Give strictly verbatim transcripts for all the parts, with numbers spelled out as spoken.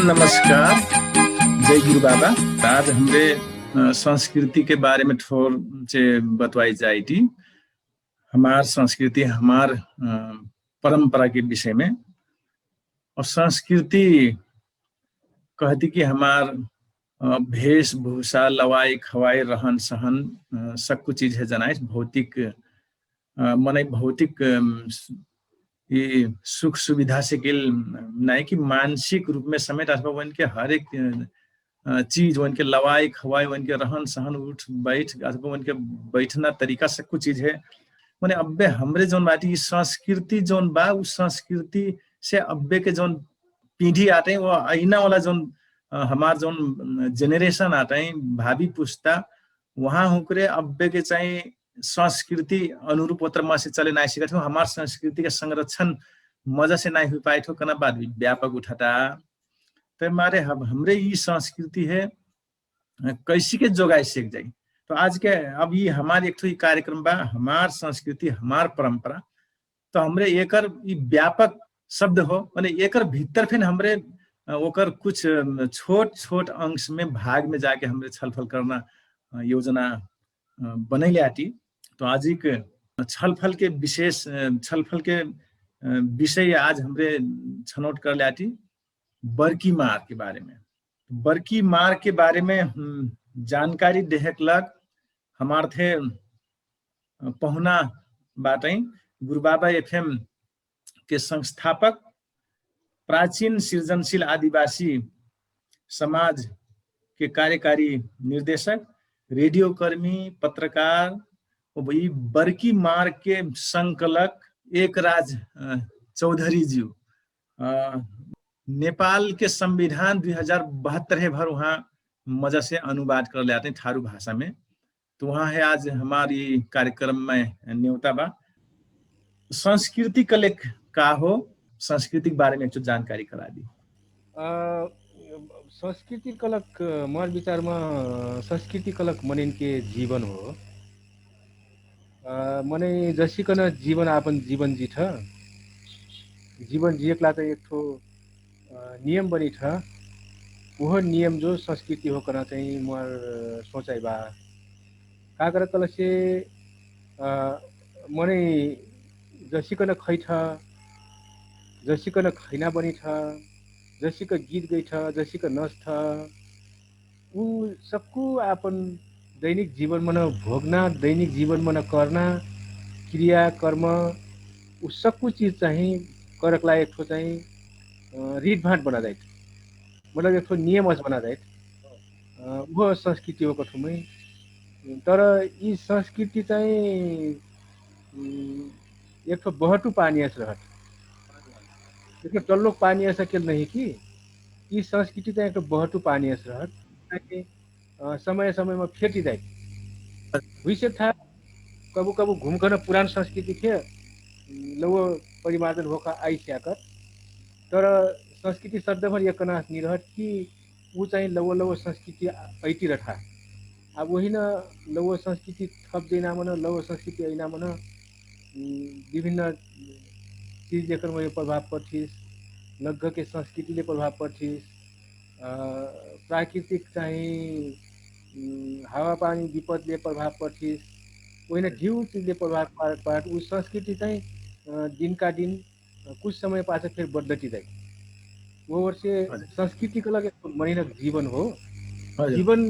नमस्कार। जय गुरु बाबा। आज हमरे संस्कृति के बारे में थोर से बतवाई जाइटी। हमार संस्कृति हमार परम्परा के विषय में। और संस्कृति कहती कि हमार भेष भूषा लवाई खवाई रहन सहन सक्कु चिज है जनाइस भौतिक मनै भौतिक यि सुख सुविधा से केल नाइ कि मानसिक रूपमे समेत अथवा ओइनके हरेक चिज ओइनके लवाई खवाई ओइनके रहन सहन उठ बैठ अथवा ओइनके बैठना तरिका सक्कु चिज है। मने अब्बे हमरे जौन बाटी यि संस्कृति जौन बा उ संस्कृति से अब्बे के जौन पिढी आटै उ अहिना वाला जौन हमार जौन जेनेरेशन आटै भावी पुस्ता उहाँ हुँकरे अब्बेके चाहि संस्कृति अनुरुप ओत्रमा से चले नाइ सिकत हो। हमार संस्कृतिके संरक्षण मजा से नाइ हुइपाइट हो कना बात व्यापक उठटा। तैमारे हमरे यि संस्कृति हे कैसिके जोगाइ सिक जाइ। त आजके अब यि हमार एकठो यि कार्यक्रम बा हमार संस्कृति हमार परम्परा। त हमरे एकर यि व्यापक शब्द हो मने एकर भित्तर फेन हमरे ओकर कुछ छोट छोट अंशमे भागमे जाके हमरे छलफल कर्ना योजना बनैले आटी। त आजिक छलफलके विशेष छलफलके विषय आज हमरे छनौट करले आटी बर्की मारके बारेमे। बर्की मारके बारेमे जानकारी देहेक लग हमार थे पहुना बाटै गुरुबाबा एफएम के संस्थापक प्राचीन सिर्जनशील आदिवासी समाज के कार्यकारी निर्देशक रेडियोकर्मी पत्रकार यि बर्की मार्ग के संकलक एकराज चौधरी ज्यू नेपाल के संविधान दुइ हजार बहत्तर हे भर उहाँ मजा से अनुवाद करले आटै ठारु भाषा मे। त उहाँ हे आज हमार यि कार्यक्रम मा नेउता बा। संस्कृति कलेक का हो? संस्कृति के बारे में एक जानकारी करा दी। संस्कृति कलक मोर विचार मा संस्कृति कलक मनैन के जीवन हो। मनै जसिकन जीवन आपन जीवन जिठ जीवन जियकला त एकठो नियम बनिठ उहो नियम जो संस्कृति हो कना चाहि मोर सोचाइ बा। का कर कलसे मनै जसिकन खैठ जसिकन खैना बनिठ जसिक गीत गैठ जसिक नस्ठ उ सक्कु आपन दैनिक जीवन मन भोग्ना दैनिक जीवन मन कर्ना क्रिया कर्म उ सक्कु चिज चाहि करकला एकठो चाहि रिटभाट बना जाइत। मतलब एकठो नियम अस बना जाइत। उहो संस्कृति हो कठुमै तर यि संस्कृति चाहि एकठो बहटु पानी अस रहत। एकठो टल्लोक पानी अस केल नहिकी यि संस्कृति चाहि एकठो बहटु पानी अस रहत। समय समयमा फेटी जाइत हुइसे था कबु कबु घुमकन पुरान संस्कृति फे लौव परिमार्जन होखा आइस्याकत। तर संस्कृति शब्द भर एकनास निरहत कि उ चाहि लौव लौव संस्कृति अइति रठा। आब ओहिन लौव संस्कृति थप जैना मन लौव संस्कृति अइना मन विभिन्न चिज लेकर मै प्रभाव पठिस लग्घके संस्कृतिले प्रभाव पठिस प्राकृतिक चाहि हावापानी विपदले प्रभाव पठिस ओहिन घिउ चिजले प्रभाव पाठ उ संस्कृति चाहि दिनका दिन कुछ समय पाछ फेर बदलति जाइ। ओहर से संस्कृति कलक एक मनैनक जीवन हो। जीवन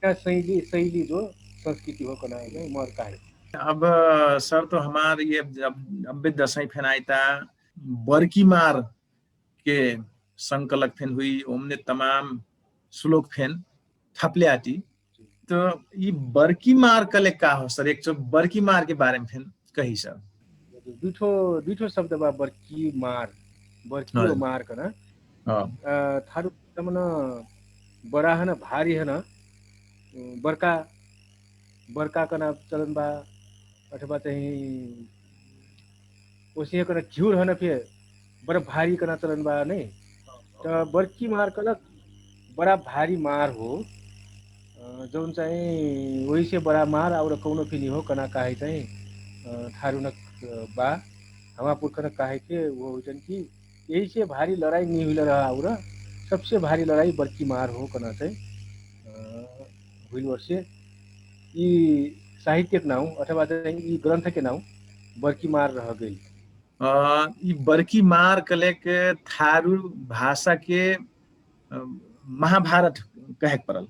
शैली शैली जो संस्कृति हो कना है मर काहे। अब सर तो हमार ये अब्बे दसैं फेन आइता बर्की मार के संकलक फेन हुई ओमने तमाम श्लोक फेन थपले आटी। त यि बर्की मार कले का हो सर एक चो बर्की मार के बारे में फेन कही सर। दुइठो दुइठो शब्द बा बर्की मार बर्की मार कना थारु मन बराहन भारी हन बर्का बर्का कना चलन बा अथवा चाहिँ ओसिहे कना घिउर हन फे बरा भारी कना चलन बा नै। त बर्की मार कलक बरा भारी मार हो जौन चाहिँ ओहिसे बरा मार आउर कौनो फे निहो कना काहे चाहिँ थारुनक बा हमा पुर्खनक काहे फे उहो हुइटन कि यहिसे भारी लडाई निहुइल रह आउर सबसे भारी लडाई बर्की मार हो कहना चाही। हुइल वर्षे यि साहित्यक नाउ अथवा चाही यि ग्रन्थके नाउ बर्की मार रहगेल। यि बर्की मार कहलेक थारु भाषाके महाभारत कहेक परल।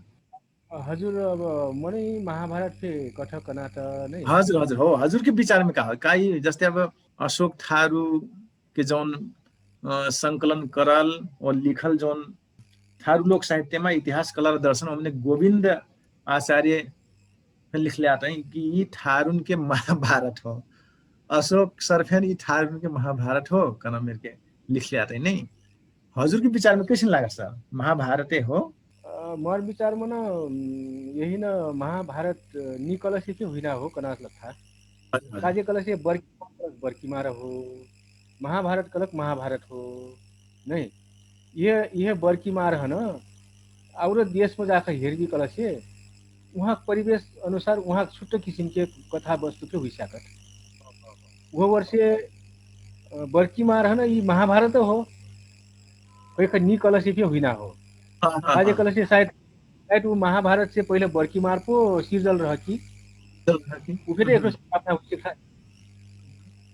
हजुर, अब मनै महाभारत फे कठक कनात नै। हजुर हजुर हो। हजुरके विचारमे का हो का यि जस्तै अब अशोक थारु के जौन संकलन करल और लिखल जौन थारु लोक साहित्यमा इतिहास कला र दर्शन ओमने गोविन्द आचार्य लिखले आटै कि यि थारुनके महाभारत हो। अशोक सरफेन यि थारुनके महाभारत हो कना मेरके लिखले आटै नै। हजुरके विचारमे कैसन लागत सर? महाभारते हो? मोर विचारमे न यही न महाभारत निकलसे के हुइना हो कनास लग्था। काजे कलसे बर्की मार हो, महाभारत कलक महाभारत हो। नै यह यह बर्की मार हन। आउर देशमे जाक हेरबी कलसे उहाँक परिवेश अनुसार उहाँक छुट्ट किसिमके कथा वस्तु फे हुइस्याकत। उह वर्षे बर्की मार हन यि महाभारत हो। कैक निकलसे फे हुइना हो। काजे कलसे सायद सायद उ महाभारत से पहिले बर्की मार पो सिर्जल रहकी। उ फेर एकरो स्थापना हुइसे खा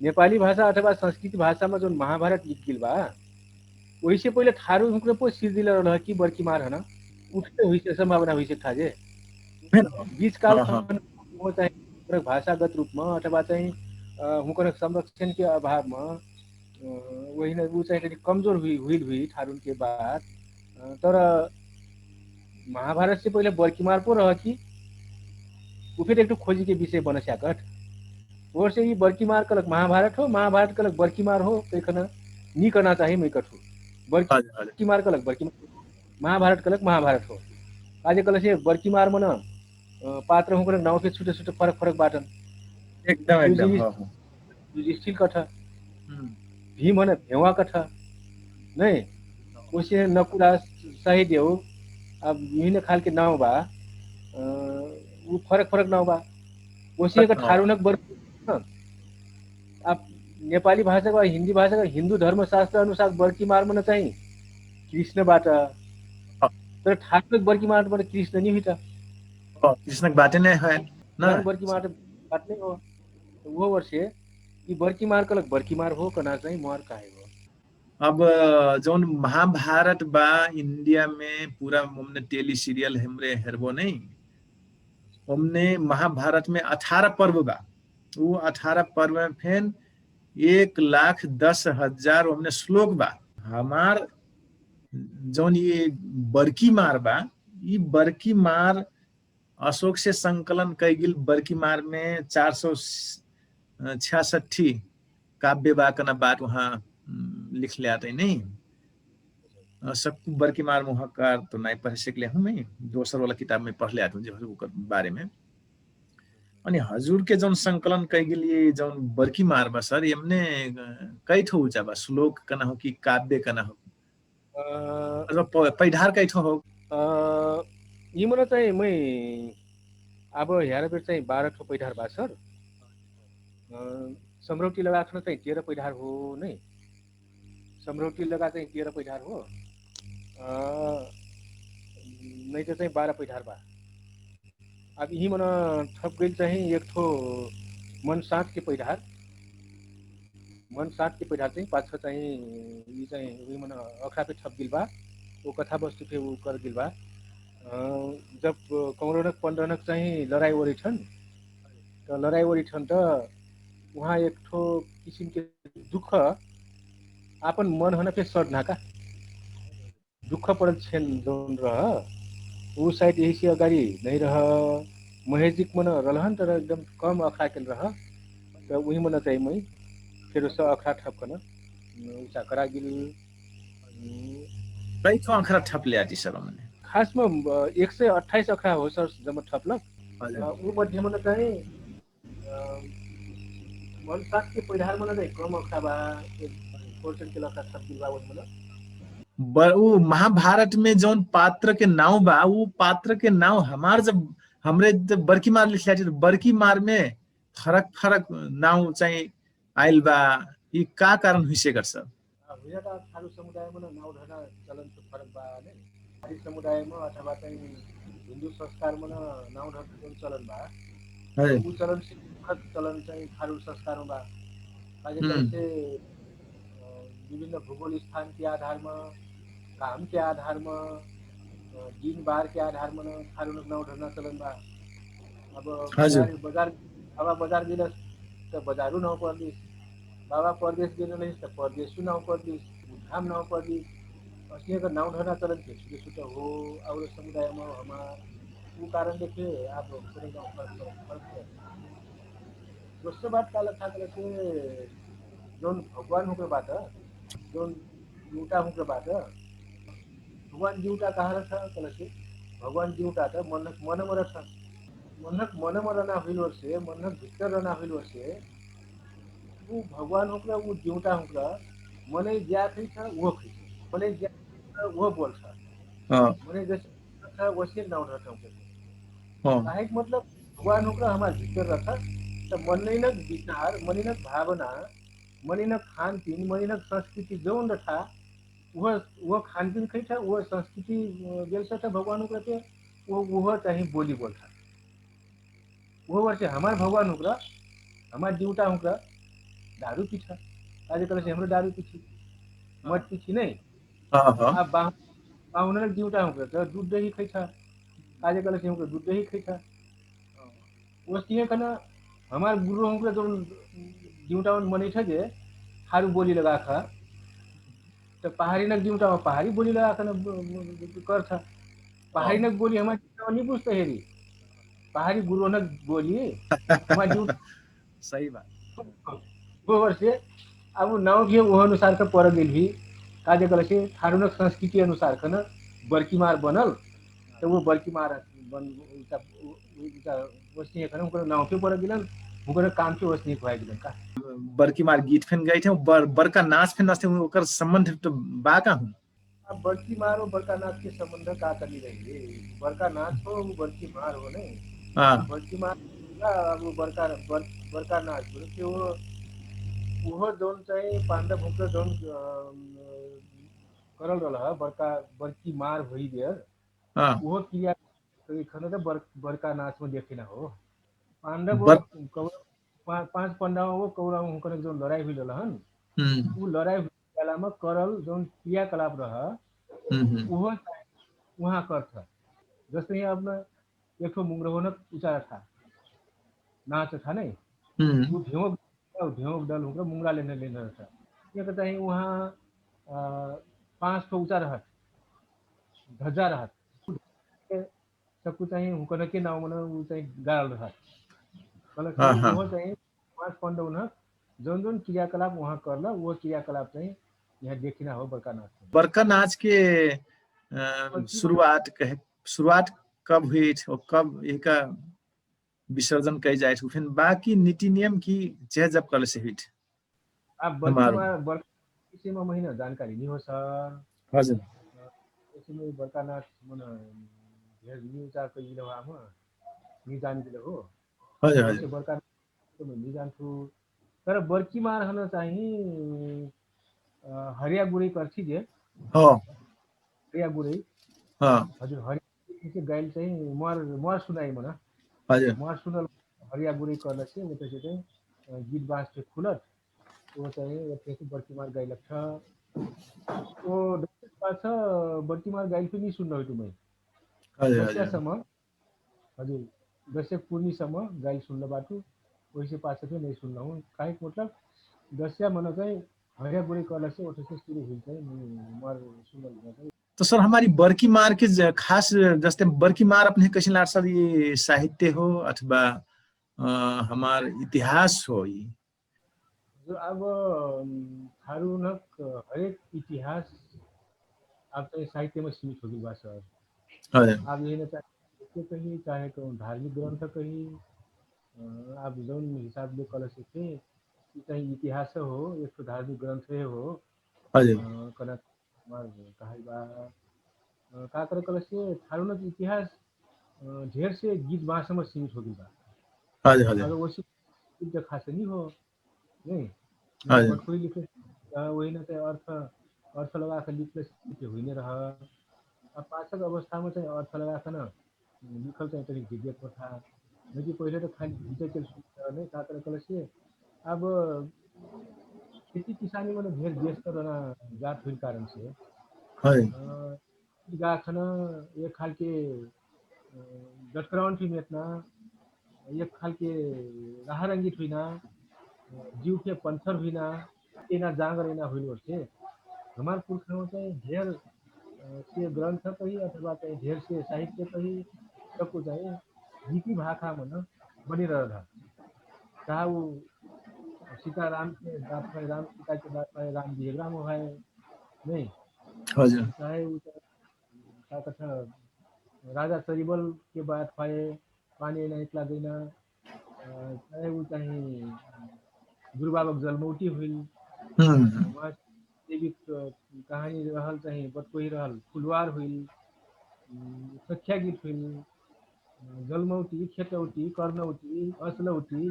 नेपाली भाषा अथवा संस्कृति भाषामा जौन महाभारत लिखगेल बा ओहिसे पहिले थारु हुँक्र पो सिर्जिल रहकी बर्की मार हन। उ फेर हुइसे सम्भावना हुइसे खा जे बीचकाल चाही हुँकरक भाषागत रूपमा अथवा चाही हुँकरक संरक्षणके अभावमा ओहिन उ चाही तनी कमजोर हुइल हुइ थारुनके बात। तर महाभारतसे पहिले बर्की मार पो रहकी। उ फेर एकठो खोजीके विषय बनस्याकट। ओहरसे यि बर्की मार कलक महाभारत हो, महाभारत कलक बर्की मार हो कैखन निकना चाही मैकठो। बर्की मार कलक बर्की मार महाभारत कलक महाभारत हो। काजे कलसे बर्की मार मन पात्र हुँकरक नाउ फे छुट्ट छुट्ट फरक फरक बाटन। एकदम एकदम। युधिष्ठिर कठ, भीम हन भेवा कठ नै। ओसे नकुरा सहिदेव अब विभिन्न खालके नाउ बा। उ फरक फरक नाउ बा। ओसे एक ठारुनक बर्की अब नेपाली भाषाक वा हिन्दी भाषाक हिन्दू धर्मशास्त्र अनुसार बर्की मार्मन चाही कृष्ण बाट। तर ठारुनक बर्की मार्मन कृष्ण नि हुइता। कृष्णक बाटे नै है। बर्की मार्मन बाटे नै हो। उहो वर्षे यि बर्की मार कलक बर्की मार हो कना चाही मोर काहे हो। अब जौन महाभारत बा इन्डियामे पुरा ओमने टेली सिरियल हमरे हेरबो नै ओमने महाभारतमे अठारह पर्व बा। उ अठारह पर्वमे फेन एक लाख दस हजार ओमने श्लोक बा। हमार जौन यि बर्की मार बा यि बर्की मार अशोकसे संकलन कैगिल बर्की मारमे चार सौ छ्यासठी काव्य बा कना बात उहाँ लिखले आटै नै। सक्कु बर्की मार मुहकार तो नाइ पढ़ सकले हुँ मै दोसर वाला किताबमे पढ़ले आटु जे ओकर बारेमे। अनि हजुरके जौन संकलन कैगिल यि जौन बर्की मार बा सर यमने कैठो उचा बा श्लोक कना हो कि काव्य कना हो? पैढार कैठो हो? यि मन चाही मै अब ह्यार बेर चाही बाह्र ठो पैढार बा सर। सम्रौटी लगाखन चाही तेह्र पैढार हो नै। सम्रौटी लगा चाही तेह्र पैढार हो। नैत चाही बाह्र पैढार बा। अब यिही मन ठप गैल चाही एक ठो मन साँचके पैढार। मन साँचके पैढार चाही पाछ चाही यि चाही उही मन अखडा फे ठप गैल बा। उ कथा वस्तु फे उ कर गैल बा। जब कौरनक पन्रनक चाही लडाई ओरिठन त लडाई ओरिठन त उहाँ एक ठो किसिमके दुःख आपन मन हन फे सट नाका। दुःख पडल छेन जौन रह उ साइड यहिसे अगाडि नै रह। महेजिक मन रहलहन तर एकदम कम अखडा केल रह। त उही मन चाही मै फेर स अखडा ठपकन उचा करा गिल। कैठो अखडा ठपले आटी सर मने? खासमा एक सय अठाइस अखडा हो सर जम्मा ठपलक। उ मध्यमन चाही मन सातके पैढार मन नै कम अखडा बा। एक पर्सेन्ट के लखा ठप गिल बा ओहि मन। उ महाभारतमे जौन पात्रके नाउ बा उ पात्रके नाउ हमार जब हमरे जब बर्की मार लिखले आटी बर्की मारमे फरक फरक नाउ चाही आइल बा। यि का कारण हुइसे गर्छ? हुइना त थारु समुदायमा न नाउ ढर्ना चलन त फरक बा नै। थारु समुदायमा अथवा चाहिँ हिन्दू संस्कारमन नाउ ढर्ना चलन बा। उ चलन से फरक चलन चाहिँ थारु संस्कारम बा। काजे कहेसे विभिन्न भूगोल स्थानके आधारमा, कामके आधारमा, दिनबारके आधारमा न थारु नाउ ढर्ना चलन बा। अब बजार बजार बाबा बजार गेलस त बजारु नाउ पर्दिस। बाबा परदेश गेल रहलिस त परदेशु नाउ पर्दिस। धाम नाउ पर्दिस। अस्नियक नाउ ढर्ना चलन फेर सुटे सुटे हो। और समुदायमा हमार उ कारण देखे आप फरक फरक। दोस्रो बात काला था कहलसे जौन भगवान हुँक्र बात जौन जिउँटा हुँक्र बात भगवान जिउँटा कहाँ रह था कहलसे भगवान जिउँटा त मनक मनम रह था। मनक मनम रहना हुइल वर्षे मनक भित्तर रहना हुइल वर्षे उ भगवान हुँक्र उ जिउँटा हुँक्र मनै ज्या खै था उहो खै था मनै ज्या उहो बोल था। मनै जैसे वसियक नाउ रहता हुँक्र काहेक मतलब भगवान हुँक्र हमार भित्तर रहता। त मनैनक विचार मनैनक भावना मनैनक खानपिन मनैनक संस्कृति जौन रहता उह उह खानपिन खैठा उह संस्कृति गेलसठा भगवान हुँक्र ते उह उह चाहिँ बोली बोल्ठा। उह वर्षे हमार भगवान हुँक्र हमार जिउँटा हुँक्र दारु पिठा। काजे कहलसे हमरो दारु पिठी मट पिठी नै। आ बाहुनक जिउँटा हुँक्र त दुध दही खैठा। काजे कहलसे हुँक्र दुध दही खैठा। ओस्तिहे कन हमार गुरु हुँक्र जौन जिउँटावन मनैठ जे थारु बोली लगाख त पहारिनक जिउँटावन पहारी बोली लगाख न कर्थ। पहारिनक बोली हमार जिउँटावन नि बुझ्त हेरी पहारी गुरुनक बोली हमार जिउँटा सही बात। गोबर से अब नाउ भी ओह अनुसार का पर गेल भी काजे कहलसे थारुनक संस्कृति अनुसार खन बर्की मार बनल। त वो बर्की मार बन उनका उनका वस्तु है खन उनकर नाउ पे पर गेलन उनकर काम के वस्तु है खुआ गेलन का बर्की मार गीत फेन गई थे बर्का नाच फेन नाचते ओकर संबंध तो बा का हूँ। अब बड़की मार और बड़का नाच के संबंध का कमी रही है? बड़का नाच हो वो बड़की मार हो नहीं। बड़की मार अब बड़का बड़का नाच बोले कि वो वो जौन चाहे पांडव भूख जौन करल रहल है बड़का बड़की मार होई देर वो क्रिया खन तो बड़का नाच में देखे ना हो। पांडव पाँच पन्ना वो कौरा हुनकर जौन लड़ाई हुई रहल हन उ लड़ाई हुई रहलामा करल जौन क्रियाकलाप रह उहो उहाँ कर्थ। जस्तै अपना एकठो मुंग्रहोनक उचार था नाच था नै उ ढेउक ढेउक डल हुनकर मुंग्रा लेने लेने था। एक चाहिँ उहाँ पाँच ठो उचार रहत धजा रहत सक्कु चाहिँ हुकनके नाउ मन उ चाहिँ गारल रहत। कहलक उहो चाहिँ पाँच पन्डौन जौन जौन क्रियाकलाप उहाँ करल उहो क्रियाकलाप चाहिँ यहाँ देखिना हो बर्का नाच। बर्का नाच के सुरुवात कहे सुरुवात कब हुइठ और कब यहका विसर्जन कै जाइठ उफेन बाकी नीति नियम कि चेह जब करले से हुइठ? अब बर्का विषयमा महिना जानकारी नि हो सर। हजुर। बर्का नाच मन ढेर नि उचार कैले हो आम नि जान गेले हो। हजुर हजुर। बर्का नि जान्छु तर बर्की मार हन चाहिँ हरिया गुरै कर्थी जे। हरिया गुरै हजुर हरिया गैल चाहिँ मर मर सुनाई मन हजुर मर सुनल हरिया गुरै करलसे ओतसे चाहिँ गीत बाँस चाहिँ खुलत ओ चाहिँ ओतसे बर्की मार गैलक छ। ओ पाछ बर्की मार गैल पनि सुन्न होइटु मै हजुर हजुर। हजुर दस्या पूर्णीसम्म गाइल सुन्ल बाटु। ओहिसे पाछे फे नै सुन्ल हूँ काहेक मतलब दस्या मन चाहिँ हरिया गुरै करला से ओठसे सुरु हुइल चाहिँ मर सुन्ल हुइल चाहिँ। त सर हमारी बर्की मार के खास जस्ते बर्की मार अपने कैसे लाट सर ये साहित्य हो अथवा हमार इतिहास हो ये? जो अब थारुनक हरेक इतिहास अब चाहिँ साहित्यमा सीमित होगी बा सर। अब यही न चाहे कही चाहे कौन धार्मिक ग्रन्थ कही अब जौन हिसाबले कलसे थे कि चाहिँ इतिहास हो एक ठो धार्मिक ग्रन्थ हो। कना हमार कहल बा का करे कलसे थारुनक इतिहास ढेर से गीत भाषामा सीमित होगी बा। हजुर हजुर। अब वैसे गीत खासे नि हो हजुर। ओहिना चाहिँ अर्थ अर्थ लगाख लिखले से हुइने रह। अब पाछक अवस्थामा चाहिँ अर्थ लगाख न लिखल चाहिँ तनिक दिव्य कथा। नकि पहिले त खाली हिजै केल सुन्ने रह नै काकर कलसे अब खेती किसानी मने धेर व्यस्त रहना जात हुइल कारण से है। गाखन एक खालके डटकरावन फि मेतना एक खालके राहरङ्गित हुइना जिउ फे पन्थर हुइना तेना जाँगर एना हुइल ओर्से हमार पुर्खामा चाहिँ ढेर से ग्रन्थ कही अथवा चाहिँ ढेर से साहित्य कही सबको चाहिँ गीति भाखा मन बनिरह रह। चाहे उ सीताराम के बात भए राम सीता के बात भए राम विहेग्राम भए नै। चाहे उ का कथा राजा सरिबल के बात भए पानी नाइट लाग्दैन। चाहे उ चाहिँ गुरुबाबक जलमौटी हुइल उहाँ देविक कहानी रहल चाहिँ बटकोही रहल फुलवार हुइल। सख्या गीत हुइल जलमौटी खेतौटी कर्नौटी असलौटी।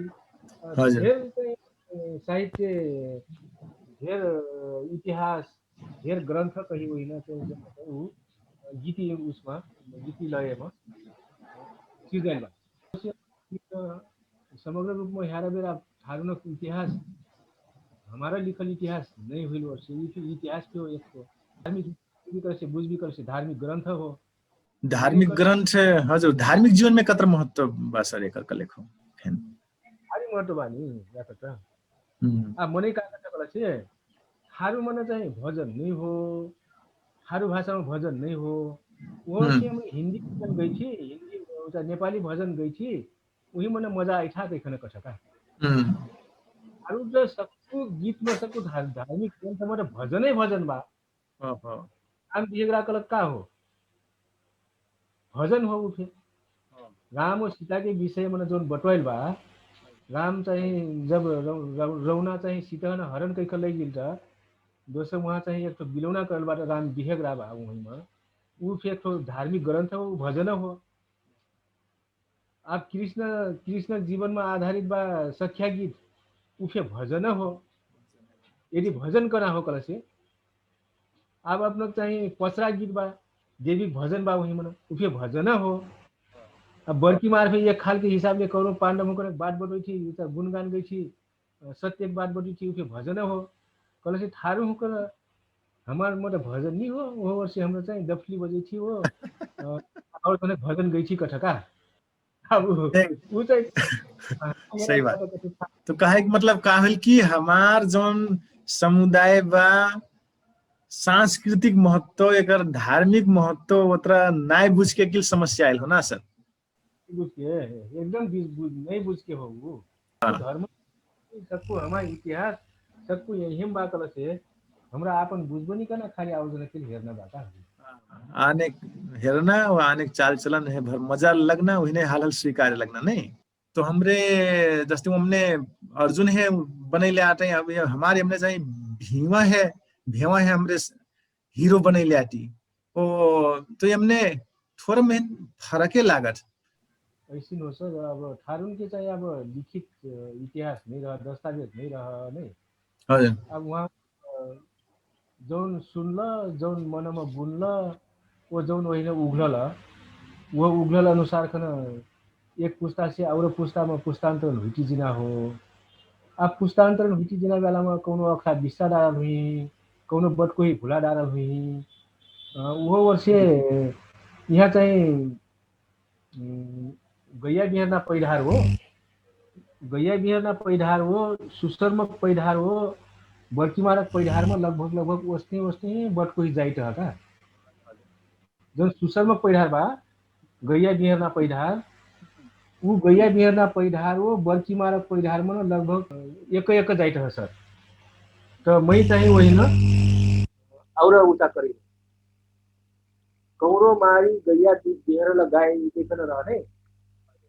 साहित्य धेर इतिहास धेर ग्रन्थ कही ओहिना चाहिँ उ गीति उसमा गीति लयमा सिर्जैल बा। समग्र रूपमा ह्यारा बेरा ठारुनक इतिहास हमारा लिखल इतिहास नै हुइल वर्ष इतिहास के हो एक धार्मिक बुझ विकल से धार्मिक ग्रन्थ हो। धार्मिक ग्रन्थ हजुर धार्मिक जीवनमे कत्र महत्व बा सर एकर कलेख हो फेन। भारी महत्व बा नि या त आ मनै का कथा कला से थारु मन चाहिँ भजन नै हो। थारु भाषामा भजन नै हो। ओहो से हम हिन्दी भजन गैछी हिन्दी नेपाली भजन गैछी उही मन मजा आइठा कैखन कठका। थारु त सक्कु गीतमा सक्कु धार्मिक ग्रन्थमा त भजनै भजन बा। राम बिहेगरा कलक का हो? भजन हो उ फेर। राम और सीता के विषय मन जौन बटवाइल बा राम चाहिँ जब रौना चाहिँ सीता न हरण कैखल लैगिल त दोसर उहाँ चाहिँ एक ठो बिलौना करल बाट राम बिहेगरा बा उहीमा उ फेर एक ठो धार्मिक ग्रन्थ हो उ भजन हो। आब कृष्ण कृष्ण जीवनमा आधारित बा सख्या गीत उ फेर भजन हो। यदि भजन कना हो कलसे आब अपनक चाहिँ पचरा गीत बा देविक भजन बा उही मन उ फेर भजन हो। अब बर्की मार फेर एक खालके हिसाबले कौनो पाण्डव हुकर बाट बटोइ थी गुणगान गै थी सत्य बात बटी थी उके भजन हो। कलसे थारु हुकर हमार मोटा भजन नि हो ओहो वर्षे हमरा चाहिँ दफली बजै थी हो। और तने भजन गै थी कठका। अब उ चाहिँ सही बात। तो कहे कि मतलब का होल कि हमार जौन समुदाय बा सांस्कृतिक महत्व एकर धार्मिक महत्व ओतरा नाय बुझ के किल समस्या आइल हो ना सर? बुझ के एकदम नै बुझ के हो उ धर्म सक्कु हमार इतिहास सक्कु यहिम बा कलसे हमरा आपन बुझबो नि कना खाली आउजन के हेर्न बा का? आने हेर्न वा आने चाल चलन हे भर मजा लगना उहिने हालहल स्वीकारे लगना नै। तो हमरे जस्ते हमने अर्जुन हे बनैले आटै अब हमार हमने चाहिँ भिवा हे भेवा हे हमरे हिरो बनैले आटी। ओ तो यमने थोर मेन फरके लागत। ऐसिन हो सर अब ठारुन के चाहिँ अब लिखित इतिहास नै रह दस्तावेज नै रह नै। हजुर। अब उहाँ जौन सुनल जौन मनम बुनल ओ जौन ओहिन उघलल उह उघलल अनुसार खन एक पुस्ता से और पुस्ताम पुस्तान्तरण हुइटी जिना हो। आ पुस्तान्तरण हुइटी जिना बेलाम कौनो अखरा बिस्सा डारल हुइही कौनो बटकोही भुला डारल हुइही। उहो वर्षे यहाँ चाहिँ गैया बिहरना पैढार हो। गैया बिहरना पैढार हो सुसर्मक पैढार हो। बर्कीमारक पैढारमा लगभग लगभग ओस्ने ओस्ने बटकोही जाइट हका। जौन सुसर्मक पैढार बा गैया बिहरना पैढार उ गैया बिहरना पैढार ओ बर्कीमारक पैढार मन लगभग एक एक जाइट हसर। त मै चाहिँ ओहिन और उता करी कौरो मारी गैया बिहरल गाई देखन रहने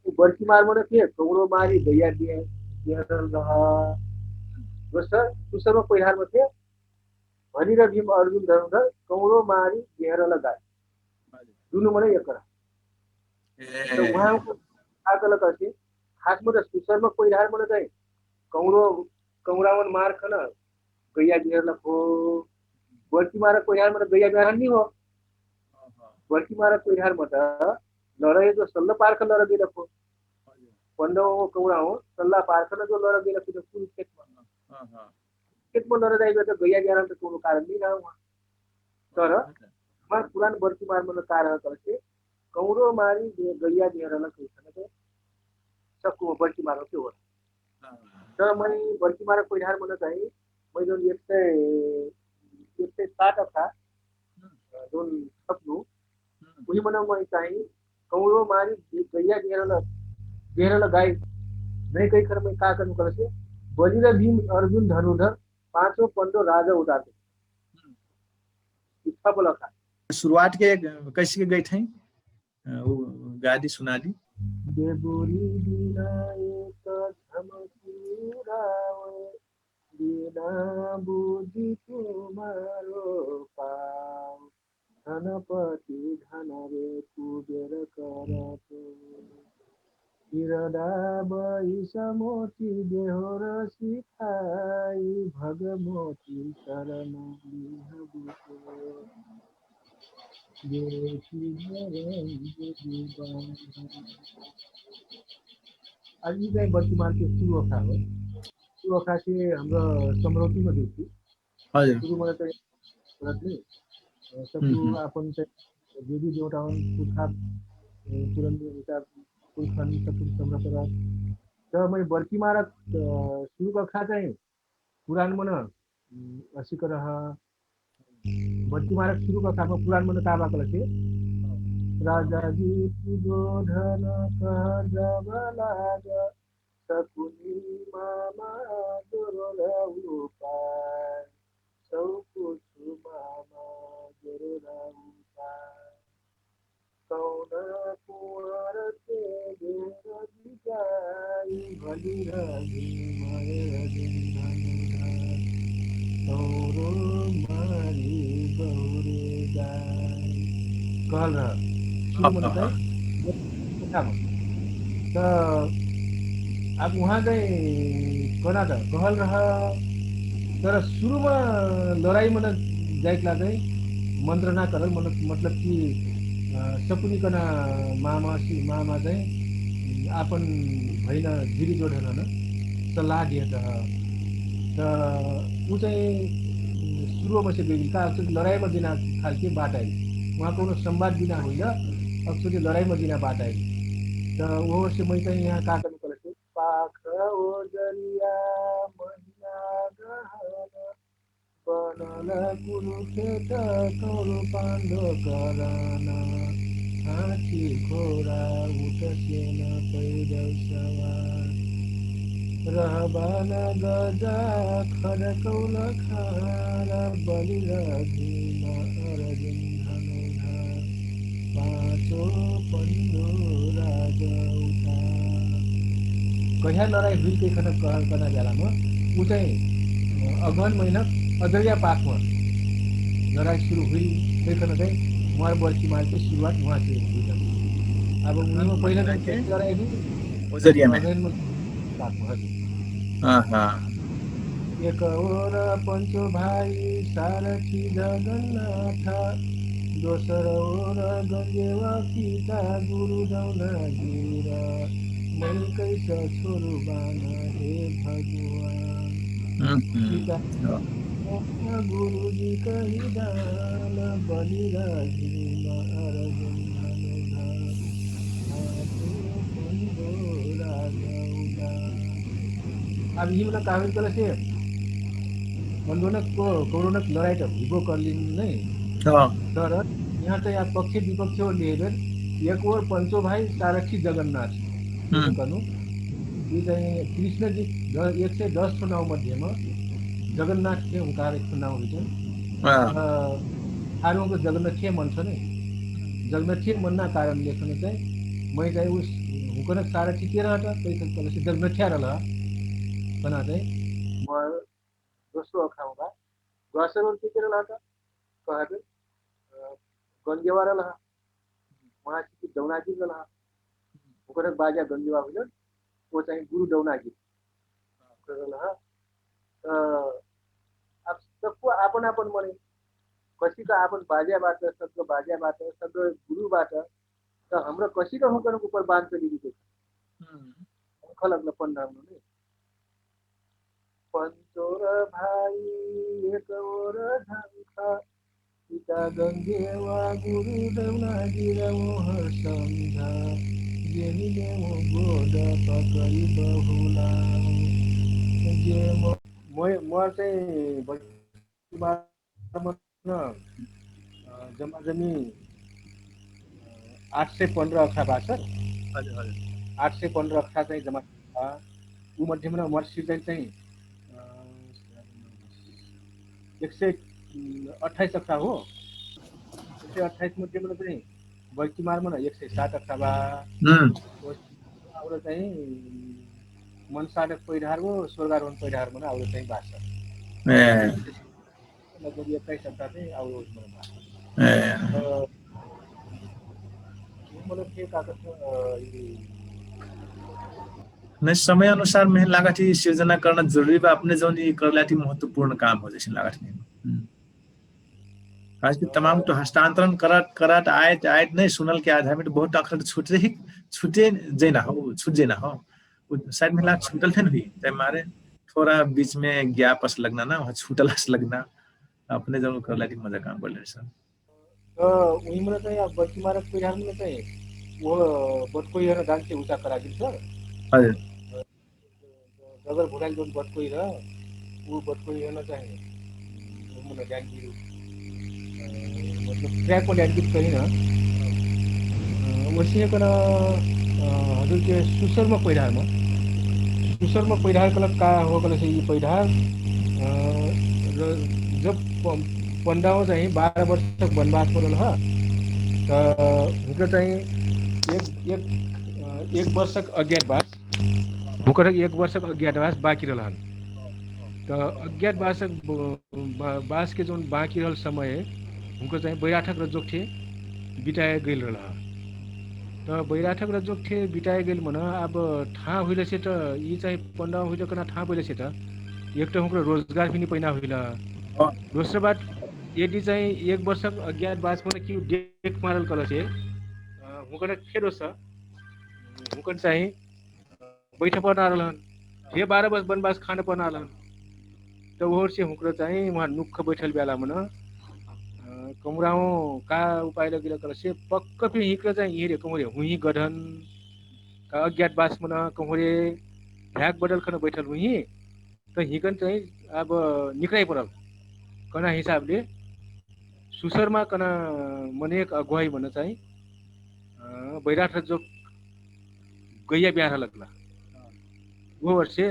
उ बर्कीमार मन के कौरो मारी गैया बिहरल रह। दोसर सुसर्मक पैढार मध्ये भनिर भीम अर्जुन धनुधर कौडो मारी गेहर लगाए। दुनु मनै एकर। उहाँको खाकल कहके खासमा त सुसर्मक पैढार मन चाहिँ कौडो कौडावन मार खन गैया बिहरलक हो। बर्की मारक कोइहार मत गैया बिहरल नि हो। बर्की मारक कोइहार मत लरैया जो सल्ल पार्ख लर गैलक हो। पन्द कौरा हो सल्ला पार्ख न जो लर गैलक हो कुल खेत मत। खेत मत लर जाइबे त गैया बिहरल त कोनो कारण नि रह। तर हमार पुरान बर्की मार मन कारण करके कौरो मारी गैया बिहरल कैसन सक्कु बर्की मार के हो। तर मै बर्की मार कोइहार मन चाहिँ मै जौन एक सय एक सय सात अखा जौन छप्नु उही मन मै चाहिँ कौरो मारी गैया घेरल घेरल गाई नै कही खर मै का कनु कलसे बलिर भीम अर्जुन धनुधर पाँचो पन्डो राजा उदाते। इच्छा बोला का? सुरुवात के कैसे के गैठै? गादी सुनादी। देबुरी बिना एक झमकी उडावे बिना बुद्धि तुम्हारो पाओ। धनपति धनरे कुबेर करत हिरदा बैस मोती देहोर सिखाई भगमोती शरण लिहबुको। देखि गरम बुद्धि बानी। अब यी चाहिँ वर्तमानके सुरु अखा हो। सुरु अखा से हमरा समरौतीमा देखी हजुर। सुरु मला चाहिँ गलत नै। अ, सत्तु हुँ, हुँ। आपन चाहिँ जे भी देउटावन पुर्खा, अ, पुरन देउटा पुर्खन सत्तु समरा परत। त मै बर्की मारक, अ, सुरु कक्षा चाहिँ पुरान मन, उम, असिक रह। बर्की मारक सुरु कक्षा पुरान मन का बा कलसे। राजा जी सुबोधन कह जब लाग सकुनी मामा जोरो रह उपाय। सौकुछु मामा जोरो रह उपाय। कौना कुवार के बेर बिजाई भली रही मरे दिन धनुधा। तौरो मारी बहुरे गाई। कहल रह। सुरु मन हाँ, हाँ। त अब उहाँ गए कना त कहल रह। तर सुरुमा लडाई मन जाइक लागै मन्त्रणा करल मन मतलब कि सकुनी कना मामा मामा चाहिँ आपन भैन जिरी जोडन सल्लाह दिहत। त उ चाहिँ सुरुमा से गइल का अक्सर लडाई मा जिना खालके बात आइल। उहाँ कौनो संवाद बिना होइल अक्सर लडाई मा जिना बात आइल। त उहो से मै चाहिँ यहाँ का कनु कलके पाख ओजरिया महिना गहन बनल कुरुखेत कौरव पाण्डव करन। हाथी घोडा उठसेन पैदल सवार रहबन गजा खडकौल खार बलिर भीम अर्जुन धनुधर पाँचो पन्डो राजौता। कहिया लडाई हुइल कैखन कहल कना जालाम उ चाहिँ अगहन महिना अजरिया पाखमा लडाई सुरु हुइल कैखन चाहिँ उहाँ बर्खी मालके सुरुवात उहाँ से हुइल। अब उहाँ पहिला लडाई हुइल अजरिया महिना पाखमा हजुर। एक ओर पञ्चो भाइ सारथी जगन्नाथ, दोसर ओर गजेवा पिता गुरु दौना गिर, मै कैस छोरु बान हे भगवान। पिता गुरुजी कहिदान बलिराजी न अरजुन धनुधर। अब यिमन का होइल कहलेसे पन्डोनक को कौरवनक लडाई त हुइबो करलिन नै। तर यहाँ त यहाँ पक्ष विपक्ष ओर लेहेबेर एक ओर पञ्चो भाइ सारथी जगन्नाथ कनु। यि चाहिँ कृष्ण जी एक सय दस ठो नाउँ मध्येमा जगन्नाथ के हुँकार एक ठो नाउँ हुइछ। आरुको जगन्नाथ के मन छ नै। जगन्नाथ के मन्ना कारण लेखन चाहिँ मै चाहिँ उस हुँकन सारथी के रहत कैसे कहलेसे जगन्नाथ के रहल। कना चाहिँ दोस्रो अखाउँगा ग्वासर ओर के के रहल त कहबे गंगेवा रहल। उहाँ कि दौनागिर रहल। ओकर बाजा गंगेवा हुइलन। ओ चाहिँ गुरु दौनागिर रहल। त सक्कु आपन आपन मनै कसिक आपन बाज्या बाट, सक्क बाज्या बाट, सक्क गुरु बाट, त हमरा कसिक हुँकन उपर बान चलिबिके खलक लपन रहनु नै। पन्चोर भाई एक ओर झङ्ख, पिता गङ्गेवा गुरु दौना गिरमोह सम्झा, जेनिले मो गोड पकरी बहुला। जे मोर चाहिँ बल्किमार मन जम्मा जम्मी आठ सय पन्ध्र अखरा बासर। आठ सय पन्ध्र अखरा चाहिँ जम्मा उ मध्येमा मर्सिर जाइल चाहिँ एक सय अट्ठाइस अखरा हो। एक सय अट्ठाइस मध्येमा चाहिँ बल्किमार मन एक सय सात अखरा बा। आउर चाहिँ मनसाडक पैढार हो स्वर्गारोहण पैढार मन आउर चाहिँ बासर। नहीं, समय अनुसार मेहन लागत ही सिर्जना करना जरूरी बा। अपने जौन ये करला थी महत्वपूर्ण काम हो जैसे लागत नहीं। आज की तमाम तो हस्तांतरण करत करत आयत आयत नहीं सुनल के आधार में तो बहुत आखर छूट रही, छूटे जैना हो, छूट जैना हो। साइड में लाग छूटल थे नहीं तै मारे थोड़ा बीच में गैप अस लगना ना, वहाँ छूटल अस लगना। अपने जौन करला थी मजा काम कर ले सर। उही मन चाहिँ अब बच्ची मारक पहिरार मन चाहिँ वो बटकोई हन डान्से उचा करा दिन्छ। हजुर। जगर भुराइल जोन बटकोई र उ बटकोई हन चाहिँ मन डान्सी मतलब ट्र्याकको डान्सी कहिन। वसिया कन हजुरके सुसरमा पहिरारमा सुसरमा पहिरार कलक का हो कलक यी पहिरार जब पन्डाओ चाहिँ बाह्र वर्षक वनवास परल ह। त हुँकर चाहिँ एक एक एक वर्षक अज्ञातवास हुँकर एक वर्षक अज्ञातवास बाँकी रहल हन। त अज्ञातवासक बासके जौन बाँकी रहल समय हुँकर चाहिँ बैराठक र जोक्ठे बिटाए गैल रहल ह। त बैराठक र जोक्ठे बिटाए गैल मन अब ठाँ हुइलसे त यी चाहिँ पन्डाओ हुइल कना ठाँ पहिलसे त एक त हुँकर रोजगार फिनी पैना हुइल। दोस्रो बात यदि चाहिँ एक वर्षक अज्ञातवास मन कि डेक मारल कलसे हुँकर फेर होस हुँकर चाहिँ बैठ पर्ना रहलन। हे बाह्र बस वनवास खान पर्ना रहलन। त ओहरसे हुँकर चाहिँ उहाँ नुख बैठल ब्याला मन कमुराउ का उपाय लगिल कलसे पक्क फे हिँकर चाहिँ इहरे कमुरे हुइँ गढन का अज्ञातवास मन कहुँरे ह्याक बदल खन बैठल हुइँ। त हिँकन चाहिँ अब निक्राइ परल कना हिसाबले सुसरमा कना मनेक अगुवाई मन चाहिँ बैराठ र जोक गैया ब्याह लगला। वो वर्षे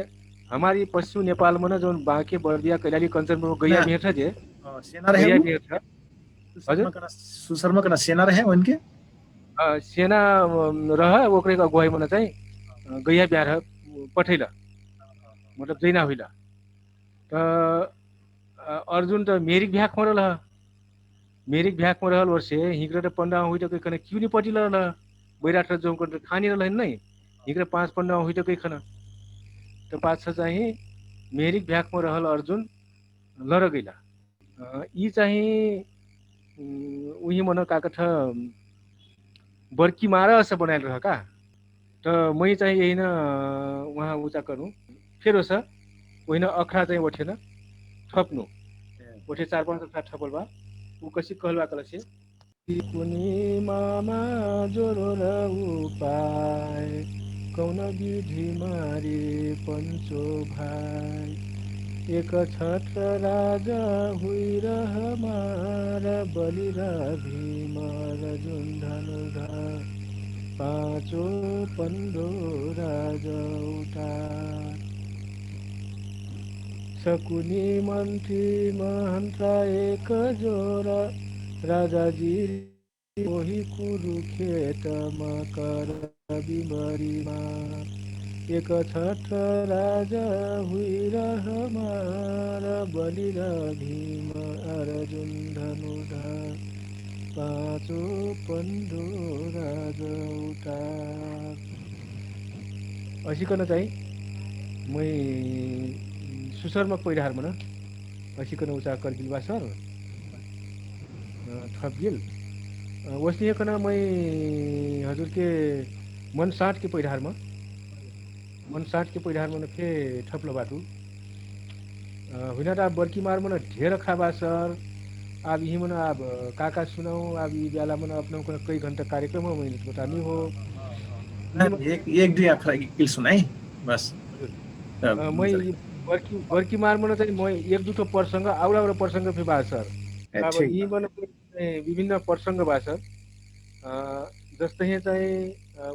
हमारी पश्चिम नेपाल मन जौन बाँके बर्दिया कैलाली कञ्चनपुर गैया भेट जे सेना रहे गैया भेट। हजुर। सुसरमा कना सेना रहे उनके सेना रह ओकरे अगुवाई मन चाहिँ गैया ब्याह पठैला मतलब जैना हुइला। त अर्जुन त मेरिक भ्याकमा रहल ह। मेरिक भ्याकमा रहल वर्षे हिँक्र त पन्डामा हुइट कैखन किउनी पटिल रहल ह। बैराठ र जौकन त खानी रहल हन नै हिँक्र पाँच पन्डामा हुइट कैखन त पाछ चाहिँ मेरिक भ्याकमा रहल अर्जुन लर गैला। यी चाहिँ उही मन काकठ बर्की मार अस बनाइल रह का। त मै चाहिँ यहिन उहाँ उचा करु फेर ओस ओहिन अखरा चाहिँ ओठेन थप्नु ओठे चार पाँच अखरा थपल बा। उ कसी कहल बा कलसे कुनी मामा जोरो र उपाय कौन विधि मारे पन्चो भाइ एक छठ राजा हुइ र हमार बलि र भीम र जुन धनुधा पाँचो पन्ध्रो राजौटा सकुनी मन्त्री महन्त्रा एक जोर राजाजी ओही कुरुखेतमा कर बिमरीमा एक छठ राजा हुइ र हमार बलि र भीम अर्जुन धनुधा पाँचो पन्ध्रो राजौटा। असिकन चाहिँ मै सुसरमा पहिराहर मन असिकन उचार करगिल बा सर। थपगिल। ओसनिहे कन मै हजुरके मन साँटके पैढारमा मन साँटके पैढारमा न फे ठपल बाटु। हुइना त आब बर्की मार मन ढेर खा बा सर। आब यिही मन आब काका सुनाउ आब यि ब्याला मन अपनौ कन कै घण्टा कार्यक्रम हो महिना त बतामी हो। एक दुई आखरा किल सुनाइ बस। मै बर्की मार मन चाहि मै एक दुठो प्रसंग आउर आउर प्रसंग फे बा सर। आब यिही मन विभिन्न प्रसंग बा सर। जस्तहे चाहि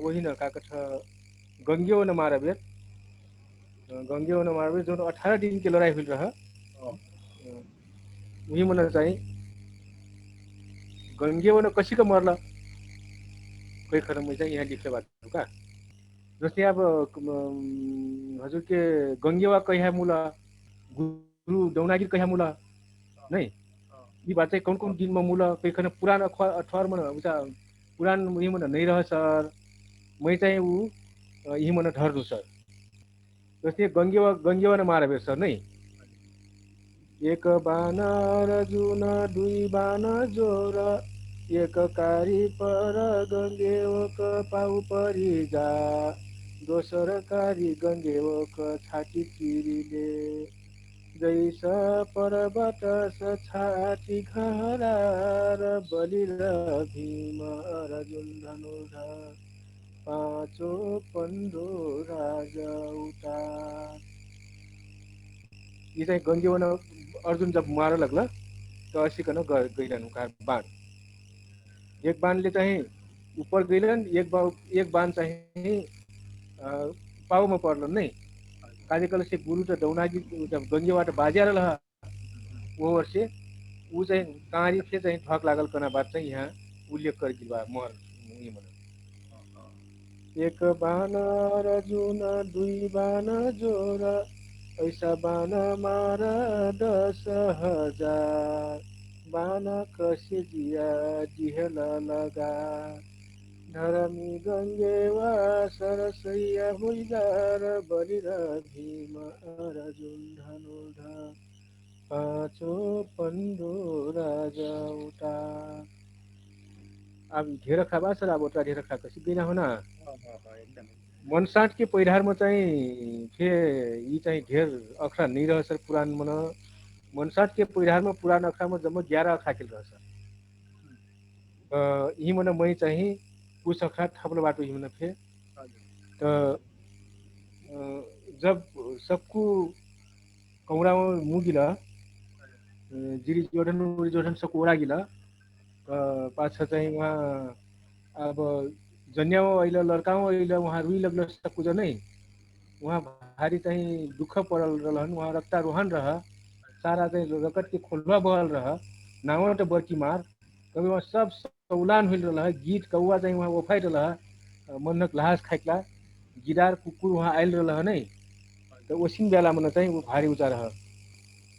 ओहिन काकठ गंगे ओन मारबेर गंगे ओन मारबेर जौन अठारह दिन के लडाई हुइल रह। उही मन चाहि गंगे ओन कसिक मरल कैखर मै चाहि यहाँ लिखले बाटु का। जस्तै अब हजुरके गंगेवा कैहा मुल गुरु दौनागिर कैहा मुल नै। यि बात चाहि कौन कौन दिनमा मुल कैखन पुरान अठवार मन उचा पुरान यिही मन नैरह सर। मै चाहि उ यिही मन ढर्नु सर। जस्तै गंगेवा गंगेवा न मारबेर सर नै। एक बान रजुन दुई बान जोर एक कारी पर गंगेवक पाउ परिजा दोसर कारी गंगेवक छाटी चिरिले जैस परबटस छाटी घहरार बलिर भीम रजुन धनुध पाँचो पन्डो राजा उता। यि चाहि गंगेवन अर्जुन जब मार लगल त असिकन गैलन उकार बाण। एक बाणले चाहि उपर गैलन एक बाण चाहि पाउमा पर्लन नै। काजे कलसे गुरु त दौनागी जब गंगेवाट बाज्यारल ह ओहर से उ चाहि काँरी फे चाहि ढक लागल कना बात चाहि यहाँ उल्लेख करगिल बा। मोहर एक बान रजुन दुई बान जोर ऐसा बान मार दस हजार बान कसे जिया जिहल लगा धरमी गंगेवा सरसैया हुइजार बलिर भीम रजुन धनुध पाँचो पन्डो राजा उता। आब ढेर खा बा सर आब ओतरा ढेर खा कसी गैना होना। मन साँटके पैढारमा चाहि फे यि चाहि ढेर अखरा नैरह सर पुरान मन। मन साँटके पैढारमा पुरान अखरामा जम्मा ग्यारह अखरा किल रह सर। यिही मन मै चाहि कुछ अखरा ठपल बाटो यिही मन फे। त जब सक्कु कौरामा मुगिल जिरी जोढन उरी जोढन सक्कु ओरागिल। पाछ चाहि उहाँ अब जन्याउ अइल लर्काउ अइल उहाँ रुइ लगल सक्कु जनै। उहाँ भारी चाहि दुख परल रहलहन उहाँ रक्ता रोहन रह। सारा चाहि रकतके खोल्वा बहल रह। नावट बर्की मार कभी उहाँ सब सौलान हुइल रहलह। गीत कौवा चाहि उहाँ ओफाइ रहलह। मन्हक लहास खाइकला गिडार कुकुर उहाँ आइल रहलह नै। त ओसिन ब्याला मन चाहि उ भारी उचा रह।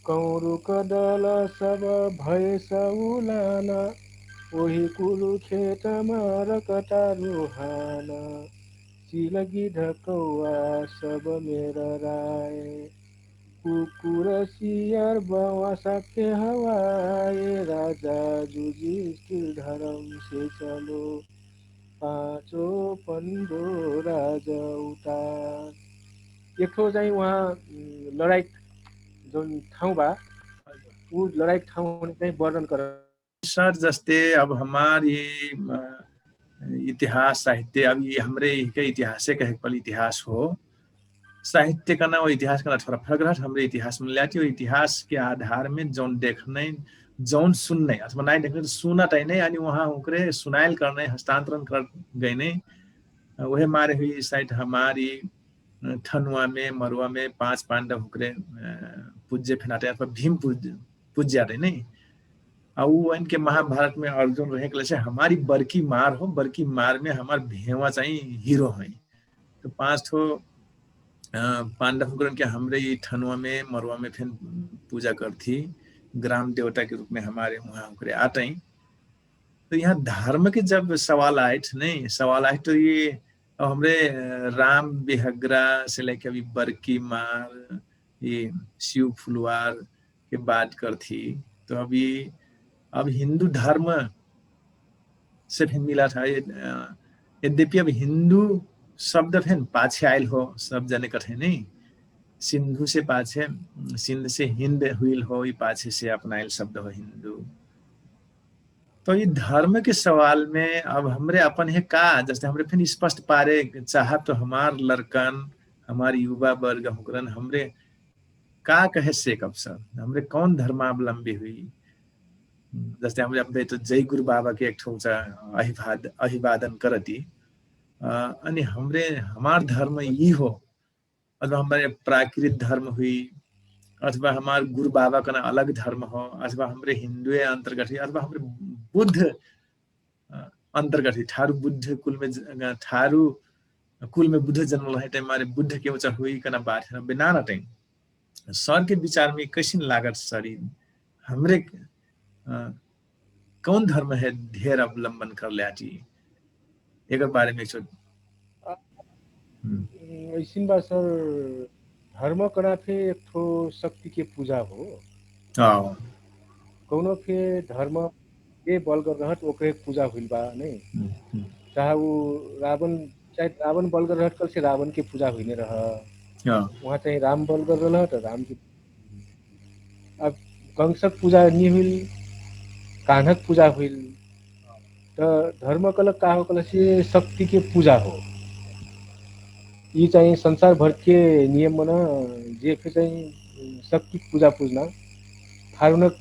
कौरु कदल सब भए सौलान ओही कुरु खेतमा रकता रोहान सिलगी ढकौवा सब मेर राय कुकुर सियर बवासा के हवाए राजा जुजिस्किल धरम से चलो पाँचो पन्डो राजा उतार। एकठो चाहि उहाँ लडाइक जौन ठाउँ बा उ लडाइक ठाउँ हुने चाहि वर्णन कर। सर जस्ते अब हमार यि इतिहास साहित्य अब यि हमरे यिके इतिहासे कहेक पल इतिहास हो। साहित्य कना व इतिहास कना थोरा फरक रहत हमरे इतिहास मन ल्याति व इतिहास के आधार में जौन देखनै जौन सुन्नै अथवा नाइ देखनै सुनत अइनै अनि उहाँ उकरे सुनाइल करनै हस्तान्तरण करत गइनै। उहे मारे हुइ साइत हमार यि ठनुवा में मरुवा में पाँच पाण्डव हुकरे पुज्जे फेनाटै अथवा भीम पुज्जे पुज्जे आटै नै। आ उ ओइनके महाभारत में अर्जुन रहे कहलेसे हमार यि बर्की मार हो बर्की मार में हमार भेवा चाहि हिरो है। त पाँच ठो पाण्डव हुकरन के हमरे यि ठनुवा में मरुवा में फेन पुजा करथी ग्राम देवता के रूप में हमार उहाँ हुकरे आटै। त यहाँ धर्म के जब सवाल आइठ नै सवाल आइठ त यि अब हमरे राम बिहग्रा से लैके अभी बर्की मार यि सिउ फुलवार के बात करथी। त अभी अब हिन्दू धर्म से फेन मिला था। यद्यपि अब हिन्दू शब्द फेन पाछे आइल हो, सब जने कठे नै सिन्धु से पाछे, सिन्ध से हिन्द हुइल हो, यि पाछे से अपनाइल शब्द हो हिन्दू। त यि धर्म के सवाल में अब हमरे अपन हे का, जस्ते हमरे फेन स्पष्ट पारे चाहब त हमार लर्कन, हमार युवा वर्ग हुँकरन हमरे का कहे सेकब सर? हमरे कौन धर्मावलम्बी हुई? जस्ते हमरे अब त जय गुरु बाबा के एक ठो उचा अभिवादन करती। अनि हमरे हमार धर्म यि हो, अथवा हमरे प्राकृत धर्म हुई, अथवा हमार गुरु बाबा कना अलग धर्म हो, अथवा हमरे हिन्दुए अन्तर्गत हुई, अथवा हमरे बुद्ध अन्तर्गत हुई। ठारु बुद्ध कुलमे ठारु कुलमे बुद्ध जन्म लहै टाइम मारे बुद्ध के उचा हुई कना बात है बेनाना टाइम। सर के विचारमे कैसिन लागत सरी? हमरे कौन धर्म है धेर अवलम्बन करले आटी? एकर बारेमे एक छोट ऐसिन बा सर, धर्म कना फे एक ठो शक्ति के पुजा हो। कौनो फे धर्म जे बलगर रहत ओकरे पुजा हुइल बा नै। चाहे उ रावण, चाहे रावण बलगर रहत कल से रावण के पुजा हुइने रह। उहाँ चाहे राम बलगर रहत राम के। अब कंसक पुजा नि हुइल, कान्हक पुजा हुइल। त धर्म कलक का हो कल से शक्ति के पुजा हो। यि चाहि संसार भर के नियम मन जे फे चाहि शक्ति के पुजा पुजना। ठारुनक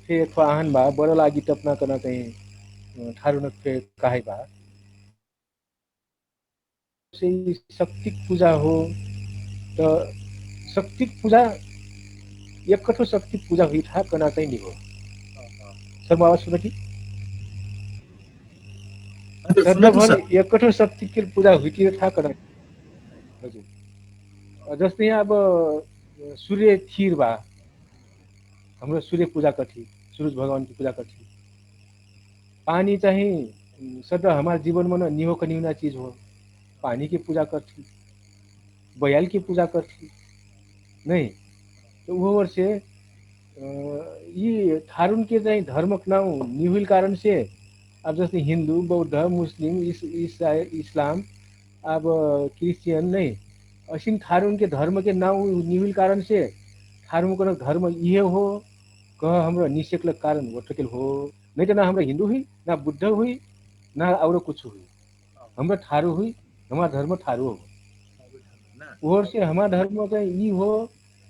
फे एक ठो आहान बा बरल आगी टपना कना चाहि ठारुनक फे काहे बा। शक्तिक पुजा हो। त शक्तिक पुजा एक कठो शक्तिक पुजा हुई था कना चाहि निगो। शर्मा आवाज सुनकी? एक कठो शक्तिक पुजा हुई था कना। जस्तै अब सुर्य थिर बा, हमरा सुर्य पुजा कठी, सुरुज भगवान की पुजा कठी। पानी चाहि सदा हमार जीवन मन निहो कनिहुना चिज हो। पानी के पुजा कठी, बयाल के पुजा कठी। नै त उहो वर्षे यि ठारुन के चाहि धर्मक नाउ निहुइल कारण से अब जस्तै हिन्दु बौद्ध मुस्लिम इस्लाम अब क्रिस्चियन नै असिन ठारुन के धर्म के नाउ निहुइल कारण से ठारुन कनक धर्म इहे हो। कह हमरा निसेकलक कारण वठकेल हो। नै त ना हमरा हिन्दु हुइ, ना बुद्ध हुइ, ना आउरो कुछ हुइ। हमरा ठारु हुइ। हमार धर्म ठारु हो। ओहर से हमार धर्म चाहि यि हो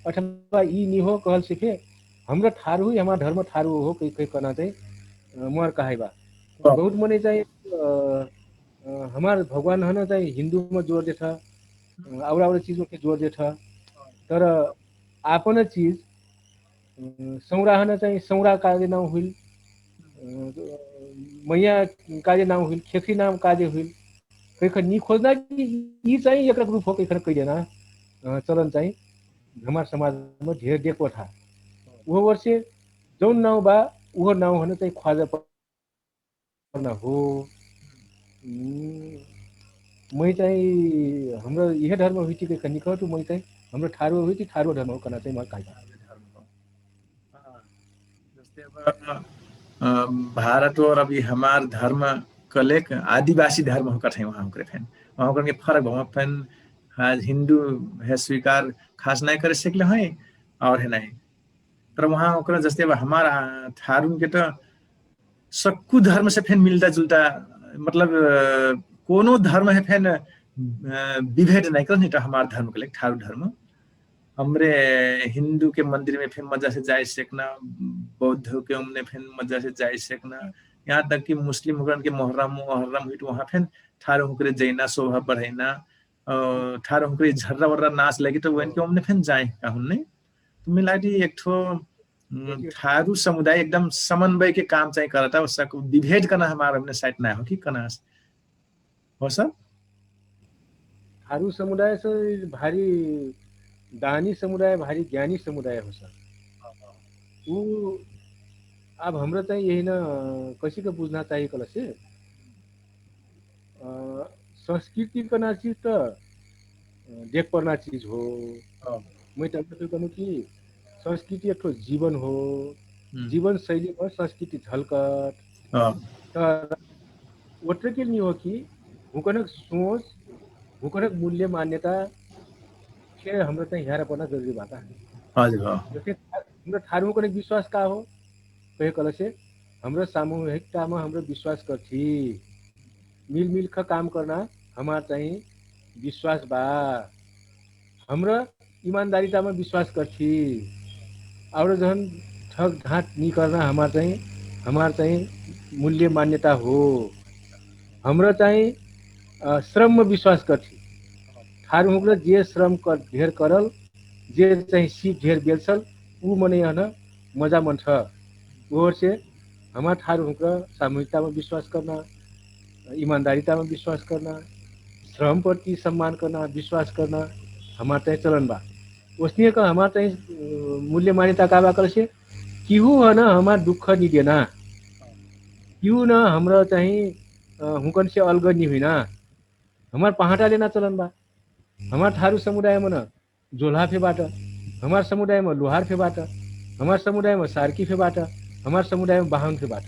अथवा यि निहो कहल से फे हमरा ठारु हुइ, हमार धर्म ठारु हो कहि कहि कहना चाहि मोर कहाइ बा। बहुत मनै चाहि हमार भगवान हन चाहि हिन्दुम जोर देठ, आउर आउर चिजम फे जोर देठ। तर आपन चिज सौरा हन चाहि सौरा काजे नाउ हुइल, मैया काजे नाउ हुइल, खेखरी नाउ काजे हुइल। कैखन नि खोजना कि यि चाहि एकरक रुप हो कैखन कैदेना। चलन चाहि हमार समाजम धेर देखो था। उहो वर्षे जौन नाउ बा उहो नाउ हन चाहि ख्वाजा पर्ना हो। मै चाहि हमरा इहे धर्म हुइटी कैखन नि कहतु मै चाहि हमरा ठारु हुइटी ठारु धर्म हो कहना चाहि मै काइबा। जस्तै अब भारत और अभी हमार धर्म कलेक आदिवासी धर्म हो कठै वहाँ हुँकरे फेन वहाँ हुँकरे फरक भमा फेन हिन्दु हे स्वीकार खास नाइ करे सेकले है। और हे नाइ तर वहाँ हुँकरे जस्तै अब हमार ठारुन के त सक्कु धर्म से फेन मिल्टा जुल्टा मतलब कोनो धर्म हे फेन विभेद नाइ करत निटा हमार धर्म कलेक ठारु धर्म हमरे हिन्दु के मन्दिर मे फेन मजा से जाइ सेकना, बौद्ध के उमने फेन मजा से जाइ सेकना, यहाँ तक कि मुस्लिम हुकरन के मोहर्रम मोहर्रम हुइट वहाँ फेन ठारु हुँकरे जैना शोभा बढैना। ठारु हुँकरे झर्रा वर्रा नाच लैके त उहन के उमने फेन जाइ काहुन नै। त मिलाइटी एक ठो ठारु समुदाय एकदम समन्वय के काम चाहि करता। विभेद कना हमार हमने साइट नाइ हो कि कना हो सर? ठारु समुदाय से भारी दानी समुदाय भारी ज्ञानी समुदाय हो सर। उ अब हमरा चाहि यही न कैसिक बुझना चाहि कलसे संस्कृति कना चिज त देख पर्ना चिज हो। मै त कनु कि संस्कृति एक ठो जीवन हो। जीवन शैली पर संस्कृति झलकत। तर ओतरे के लिए हो कि हुकनक सोच, हुकनक मूल्य मान्यता फेर हमरा चाहिँ ह्यारा पर्ना जरुरी बाटा। जैसे हमरा ठारु हुकनक विश्वास का हो कहे कहलसे, हमरा सामूहिकतामा हमरा विश्वास करथी। मिलमिलख काम कर्ना हमार चाहिँ विश्वास बा। हमरा इमान्दारितामा विश्वास करथी। आउर जहन ठग ढाँट निकर्ना हमार चाहिँ हमार चाहिँ मूल्य मान्यता हो। हमरा चाहिँ श्रममा विश्वास करथी। ठारु हुँक्र जे श्रम कर ढेर करल, जे चाहिँ सिप ढेर बेल्छल, उ मनै यहन मजा मन्ठ। ओहरसे हमार ठारु हुँक्र सामूहिकतामा विश्वास कर्ना, इमान्दारितामा विश्वास कर्ना, श्रमप्रति सम्मान कर्ना विश्वास कर्ना हमार चाहिँ चलन बा। ओसनियक हमार चाहिँ मूल्य मान्यता का बा कहलसे, किहु हन हमार दुख निदेना, किहु न हमरा चाहिँ हुँकनसे अलग निहुइना। हमार पहाटा लेना चलन बा। हमार ठारु समुदायमा न जोल्हा फे बाट, हमार समुदायमा लोहार फे बाट, हमार समुदायमा सार्की फे बाट, हमार समुदायमा बाहुन फे बाट।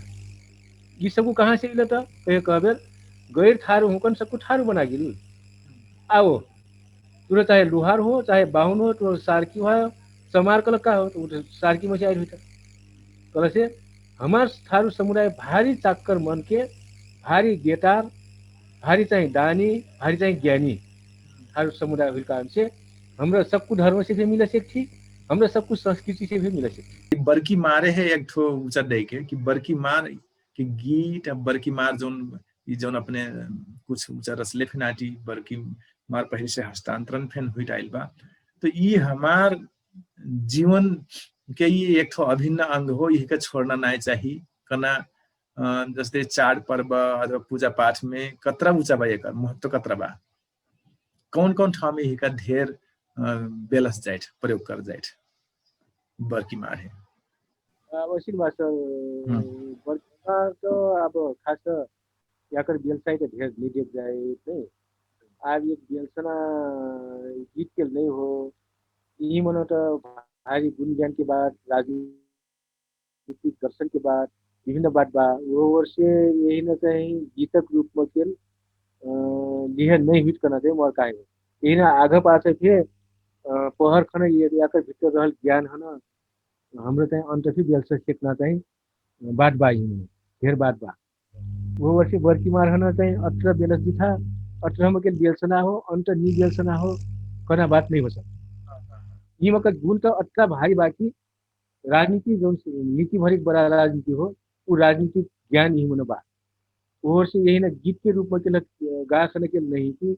यि सबु कहाँसे इल त कहे कहबेर गैर ठारु हुँकन सक्कु ठारु बनागिल। आव तुर चाहे लोहार हो चाहे बाहुन हो तुर सार्की हो, समार कलक का हो त सार्की मसे आइल हुइता। कहलसे हमार ठारु समुदाय भारी चाक्कर मनके, भारी गेटार, भारी चाहिँ दानी, भारी चाहिँ ज्ञानी ठारु समुदाय हुइल कारणसे हमरा सक्कु धर्मसे फे मिल सेक्ठी, हमरा सक्कु संस्कृतिसे फे मिल सेक्ठी। बर्की मारे हे एक ठो उचर दैके कि बर्की मार कि गीत बर्की मार जौन यि जौन अपने कुछ उचर रसले फेन आटी बर्की मार पहिलेसे हस्तान्तरण फेन हुइट आइल बा। त यि हमार जीवन के यि एक ठो अभिन्न अंग हो यिहिका छोड्ना नाइ चाही। कना जस्तै चाड पर्व अथवा पूजा पाठमे कतरा उचा बा एकर महत्व कतरा बा? कौन कौन ठाउँमे यिहिका धेर बेलस जाइट प्रयोग कर जाइट? बर्की मार हे। वैसिन बा सर, बर्की मार त अब खास याकर बेलसाइ त धेर निदेक जाइट नै। आब एक बेलसना गीत केल नै हो। यिही मन त भारी गुण ज्ञानके बात राजनीति दर्शनके बात विभिन्न बात बा। ओहवर्षे यहिन चाहिँ गीतक रूपमा केल लिहे नै हुइट कहना चाहिँ मोर काहे हो। यहिन आघ पाछ फे पहर खन याकर भित्र रहल ज्ञान हन हमरा चाहिँ अन्त फे बेलस सेक्ना चाहिँ बात बा। यहिन धेर बात बा। ओहवर्षे बर्की मार हन चाहिँ अत्र बेलस दिथा, अत्र हमकेल बेलसना हो अन्त नि बेलसना हो कहना बात नै होसक। यिमक गुण त अत्रा भारी बा कि राजनीति जौन नीति भरिक बडा राजनीति हो उ राजनीतिक ज्ञान यही मन बा। ओहरसे यही न गीत के रूप में केलक गाखन केल नहीं कि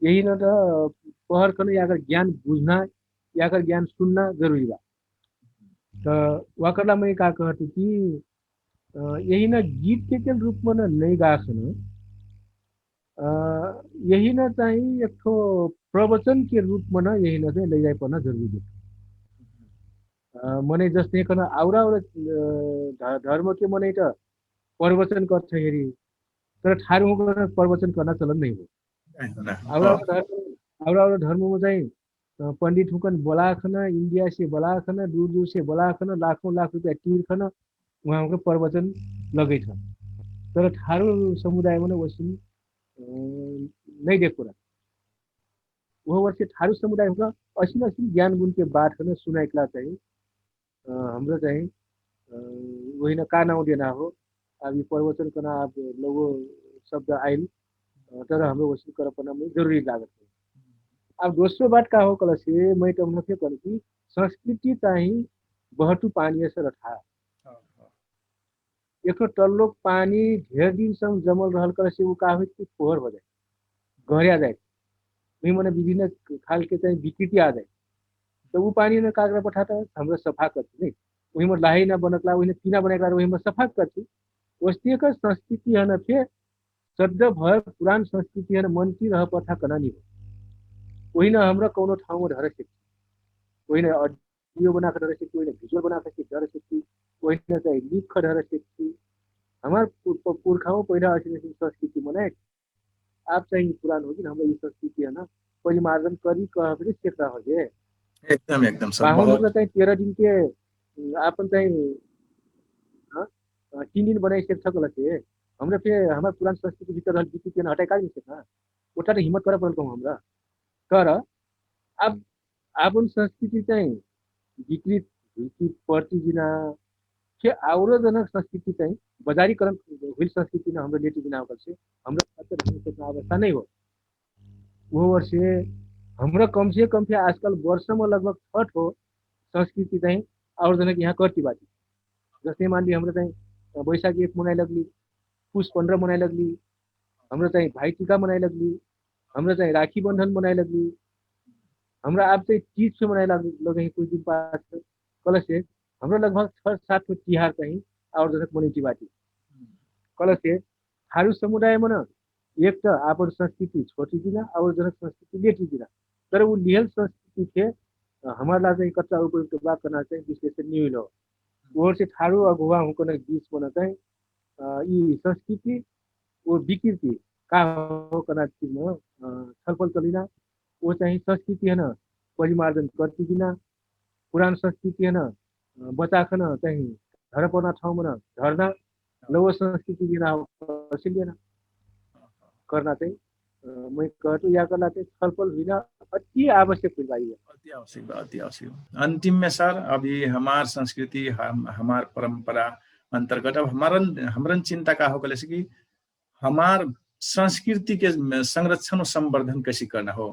यही न त पहर खन याकर ज्ञान बुझना याकर ज्ञान सुनना जरूरी बा। त वाकरला मैं का कहत कि यही न गीत के केल रूप में न नहीं गाखन यही न चाहिँ एक ठो प्रवचन के रूप में न यही न चाहिँ लैजाइ पर्ना जरूरी बा। मनै जसने कन आउरा आउरा धर्म के मनै त प्रवचन कर्छ हेरी तर ठारु हुँकर प्रवचन कर्ना चलन नै हो। आउरा आउरा धर्म में चाहिँ पण्डित हुँकन बोलाखन इन्डिया से बोलाखन दूर दूर से बोलाखन लाखौं लाख रुपया तीर्खन उहाँ हुँकर प्रवचन लगैछ। तर ठारु समुदाय में न वैसिन नै देखोरा। उह वर्ष ठारु समुदाय हुँका असिन असिन ज्ञान गुणके बात हन सुनाइकला चाहिँ हमरा चाहिँ वहिन का नाउ देना हो। अब यि प्रवचन कना अब लोगो शब्द आइल तर हमरा वसिन करपना मै जरुरी लागत हो। अब दोस्रो बात का हो कहलसे मै त हुन फे कहन कि संस्कृति चाहिँ बहटु पानी अस रठा। एकठो टल्लोक पानी ढेर दिनसम्म जमल रहल कहलसे उ का होइत कि फोहर हो जाइत, गहर्या जाइत, उही मने विभिन्न खालके चाहिँ विकृति आ जाइत। त उ पानी न कागरा पठात हमरा सफा करती नै उही मन लाही न बनकला उही न पिना बनाइकला उही मन सफा करती। वस्तियक संस्कृति हन फे सद्द भर पुरान संस्कृति हन मन्ति रह पठा कना नि हो। उही न हमरा कौनो ठाउँमा ढर सकती उही न अडियो बनाक ढर सकती उही न भिजुअल बनाक सकती ढर सकती उही न चाहिँ लिख ढर सकती। हमार पुर्खामा पहिला असिन असिन संस्कृति मनाए। आप चाहिँ पुरान होगी हमरा यि संस्कृति हन परिमार्जन करी कह फेरि सेक्रा होगे। एकदम एकदम सर। पाहुन बहुत। मतलब चाहिँ तेरह दिन के आपन चाहिँ तीन दिन बनाइ सेक्छ कहला से हमरा फेर हमार पुरान संस्कृति भितर रहल विकृति हटाइ काज नहीं सकना। ओटा त हिम्मत करे परल कहूँ हमरा। तर अब आपन संस्कृति चाहिँ विकृत हुइकी पर्ति जिना, फेर आउरो जनक संस्कृति चाहिँ बजारीकरण हुइल संस्कृति न हमरा लेति जिना होकर से हमरा अवस्था नहीं हो। उहो वर्षे हमरा कम से कम फेर आजकल वर्षमा लगभग छठ हो संस्कृति चाहिँ आउरो जनक यहाँ कर्ति बाटी। जस्तै मानली हमरा चाहिँ बैशाख एक मनाइ लगली, पुस पन्ध्र मनाइ लगली, हमरा चाहिँ भाइ टिका मनाइ लगली, हमरा चाहिँ राखी बन्धन मनाइ लगली, हमरा आब चाहिँ तीज फे मनाइ लगही कुछ दिन पास। कलसे हमरा लगभग छठ सात तिहार चाहिँ आउरो जनक मनैति बाटी। कलसे थारु समुदाय मन एक त आपन संस्कृति छोटी दिना आउरो जनक संस्कृति लेटी दिना, तर उ लिहल संस्कृति फे हमार ला चाहिँ कच्चा उपयुक्त बा कना चाहिँ विश्लेषण निहुइल हो। ओहर से थारु अगुवा हुँकन बीच मन चाहिँ यी संस्कृति ओ विकृति का हो कना चिज म छलफल चलिना। ओ चाहिँ संस्कृति हन परिमार्जन कर्ति दिना, पुरान संस्कृति हन बचाखन चाहिँ धरपना ठाउँमन धर्ना, लौ संस्कृति दिना हो सिलियना कर्ना चाहिँ मै कहतु या कर्ना चाहिँ छलफल हुइना अति आवश्यक हुइल बाई। अति आवश्यक बा, अति आवश्यक बा। अन्तिम में सर अभी हमार संस्कृति हमार परम्परा अन्तर्गत अब हमरन चिन्ता का हो कहलेसे कि हमार संस्कृति के संरक्षण और संवर्धन कैसे करना हो।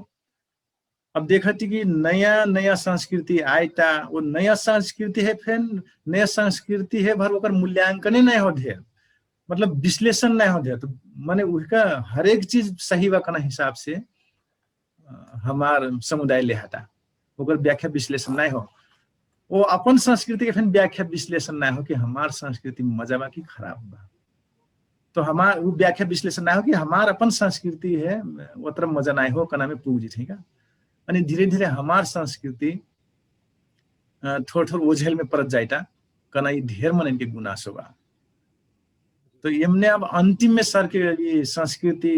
अब देखती कि नया नया संस्कृति आइता, वो नया संस्कृति है फेन नया संस्कृति है भर ओकर मूल्यांकने नहीं हो ढेर, मतलब विश्लेषण नहीं हो ढेर। तो मने उहका हरेक चीज सही बा कना हिसाब से हमार समुदाय लेहाता, ओकर व्याख्या विश्लेषण नाइ हो। ओ अपन संस्कृति के फेन व्याख्या विश्लेषण नाइ हो कि हमार संस्कृति मजा बा कि खराब बा। तो हमार उ व्याख्या विश्लेषण नाइ हो कि हमार अपन संस्कृति है ओतरा मजा नाइ हो कना में पुग जी, ठीक है। अनि धीरे धीरे हमार संस्कृति थोर थोर ओझेल में परत जाइटा कना यि ढेर मन इनके गुनासो बा। तो यमने अब अन्तिम में सर के यि संस्कृति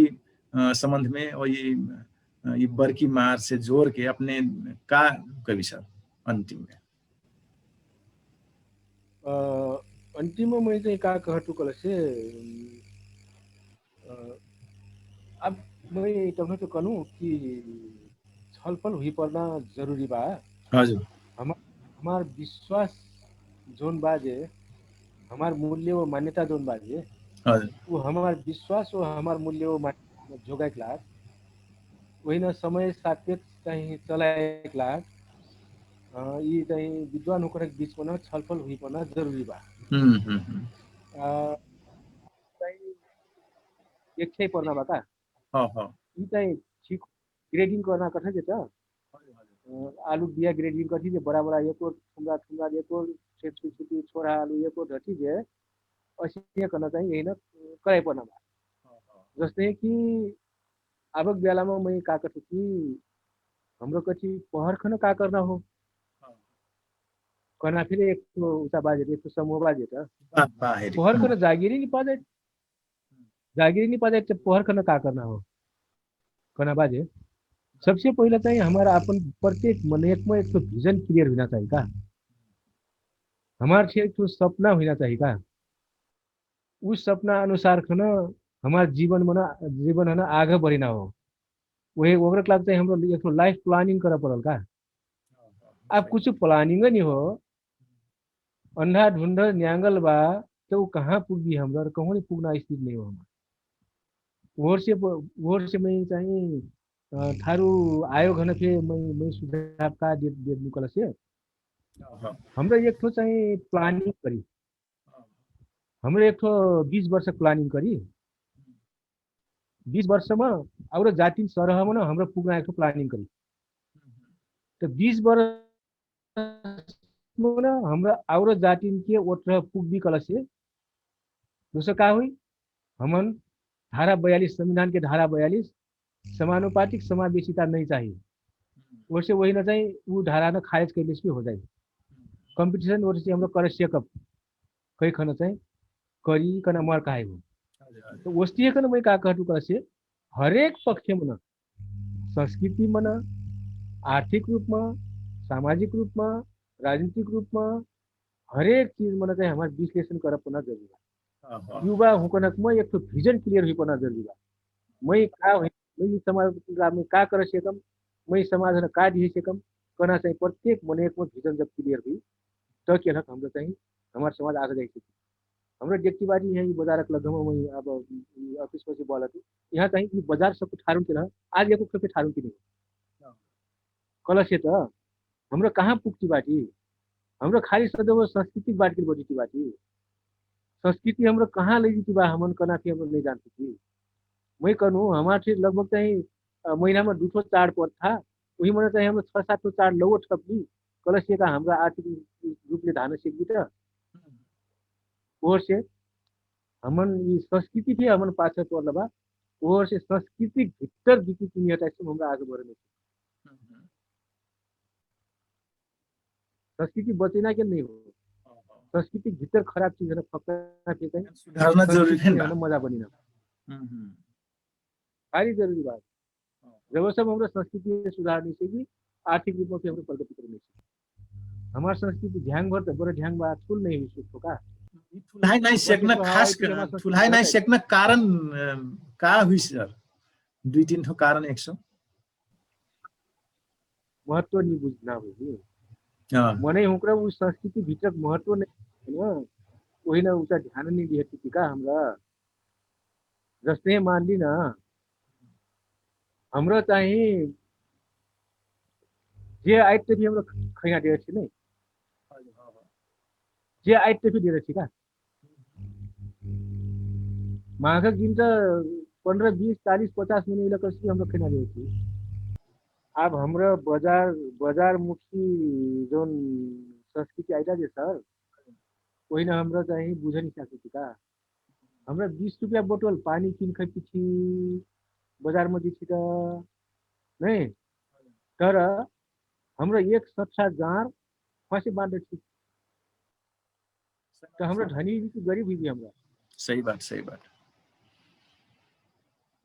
सम्बन्ध में और यि बर्की मार से जोर के अपने का कवि सर अन्तिम में? अन्तिम में मैं का कहटु कहलसे अब मैं तभनो तो कहनु कि छलफल हुइपर्ना जरुरी बा। हमार विश्वास जौन बा जे हमार मूल्य व मान्यता जौन बा जे उ हमार विश्वास व हमार मूल्य व मान्यता जोगाइक लाग, ओहिना समय सापेक्ष चाहिँ चलाइक लाग यि चाहिँ विद्वान हुकरक बीच पन छलफल हुइपर्ना जरुरी बा। एकठै पर्ना बा का? यि चाहिँ ठीक ग्रेडिङ कर्ना कठै जे त आलु बिया ग्रेडिङ कठी जे बराबर एकोर ठुमरा ठुमरा एकोर छुटी छुटी छोरा आलु एकोर ढठी जे असिया कना चाहिँ यही न कराइ पर्ना बा। जस्तै कि आबक बेलामा मै का कठु कि हमरो कठी पहर खन का कर्ना हो? कना फेर एक उता बाजे एक समूह बाजे त पहर खन जागिरी नि पाजे। जागिरी नि पाजे त पहर खन का कर्ना हो? कना बाजे सबसे पहिला चाहिँ हमार आपन प्रत्येक मन एकमा एक ठो भिजन क्लियर हुइना चाही का? हमार ठे एक ठो सपना हुइना चाही का? उ सपना अनुसार खन हमार जीवन मन जीवन हन आगा बढिना हो। ओहे ओकरक लाग चाहिँ हमरो एक ठो लाइफ प्लानिङ कर परल का? अब कुछ प्लानिङ नि हो। अन्धा ढुन्ध न्याङ्गल बा त उ कहाँ पुग्बी हमरा कहूँ नि पुग्ना स्थिति नै हो हमार। ओहर से ओहर से मै चाहिँ थारु आयो घन फे मै मै सुझाव का दे दे निकल से हमरा एक ठो चाहिँ प्लानिङ करी। हमरा एक ठो बीस वर्ष प्लानिङ करी। बीस वर्षमा आउर जातिन सरहमा न हमरा पुग्ना एक ठो प्लानिङ करी। त बीस वर्ष हमरा आउर जातिन के ओटर पुग्बी कलसे दोसर का हुई? हमन धारा बयालिस संविधान के धारा बयालिस समानुपातिक समावेशिता नै चाही। ओसे वही न चाहिँ उ धारा न खारेज कैलेस भी हो जाई। कम्पिटिसन ओसे हमरा करे सेकब कै खन चाहिँ करी कन मर कहाई हो। त ओस्तिय कन मै का कहटु कलसे हरेक पक्ष मन संस्कृति मन आर्थिक रूपमा सामाजिक रूपमा, राजनीतिक रूपमा, हरेक चिजमा न चाही हमार विश्लेषण करब पर्ना जरुरी बा। युवा हुँकनक मा एक ठो भिजन क्लियर हुइ पर्ना जरुरी बा। मै का हुइ, मै समाज का कर सेकम, मै समाज का दिहे सेकम, कहना चाही प्रत्येक मनेक मा भिजन जब क्लियर हुइ, त केलक हमरा चाही हमार समाज आगे जाइ सकी। हमरा देखती बाटी यहाँ बजारक लगम मै अब अफिस मा से बोलत यहाँ चाही बजार सबको ठारुन केलक। आज एको खेपे ठारुन कि नहीं? कलसे त हमरा कहाँ पुग्ती बाटी? हमरा खाली सदव संस्कृतिक बाटकिल बजिती बाटी। संस्कृति हमरा कहाँ लैजिती बा हमन कनाके हमरा नहीं जानती थी। मै कहनु हमार ठे लगभग चाही महिनामा दुठो चाड पर्था। उही मन चाही हमरा छ सात ठो चाड लौ ठपली। कलसे का हमरा आर्थिक रूपले धान सेकबी त ओहर से हमन यि संस्कृति फे हमन पाछे पर्ल बा। ओहर से संस्कृति भित्तर दिकी तिनी हटाइसे हमरा आगे बढने संस्कृति बचैना के नहीं हो। संस्कृति भित्तर खराब चीज है ना फक्का के कहीं सुधारना जरूरी है ना। मजा बनिना भारी जरूरी बात। जब सब हमरा संस्कृति सुधार नहीं सकी आर्थिक रूप में हमरो प्रगति कर नहीं सकी। हमार संस्कृति ध्यान भर त बड़ा ध्यान बा थुल नहीं हुई सुख का। थुलाई नहीं सकना खास थुलाई नहीं सकना कारण का हुई सर? दुई तीन ठो कारण एक सौ महत्व नहीं बुझना हुई। मनै हुँक्रा उ संस्कृति भित्रक महत्व नहीं है ना। वही ना उता ध्यान नहीं दिहती का हमरा जस्तै मानली न हमरा चाही जे आइत त भी हमरा खैना देर छी नै। जे आइत त भी देर छी का माघक दिन त पन्ध्र बीस चालीस पचास मिने इला कसी हमरा खैना देर छी। आब हमरा बजार बजार मुखी जौन संस्कृति आइता जे सर ओहिना हमरा चाही बुझनी साकी छी का हमरा बीस रुपया बोटल पानी किन खै पिठी बजारमा दिठी त नै। तर हमरा एक सठा जाँड फसे बाँड रखी त हमरा धनी हुइकी गरीब हुइकी हमरा। सही बात सही बात।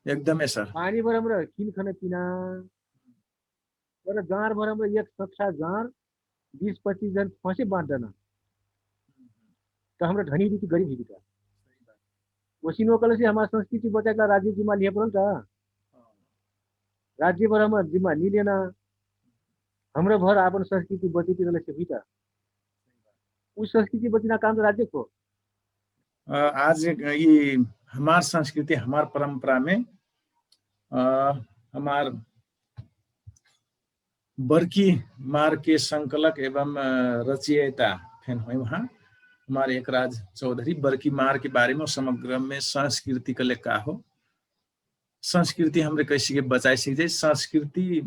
एकदमै सर पानी भर हमरा किन खन पिना तर जाँड भर हमरा एक सठा जाँड बीस पच्चिस जन फसे बाँट दना त हमरा धनी हुइकी गरीब हुइकी त। ओसिन ओकलसे हमार संस्कृति बचाइकला राज्य जिम्मा लिहे परल त राज्य भर हमार जिम्मा नि लेना। हमरा भर आपन संस्कृति बचैती रहलसे हुइता। उ संस्कृति बचिना काम त राज्य को आज यि हमार संस्कृति हमार परम्परामे हमार बर्की मारके संकलक एवं रचियता फेन होइ उहाँ हमार एकराज चौधरी बर्की मारके बारेमे समग्रमे संस्कृति कले का हो? संस्कृति हमरे कैसिके बचाए सिक जाइ संस्कृति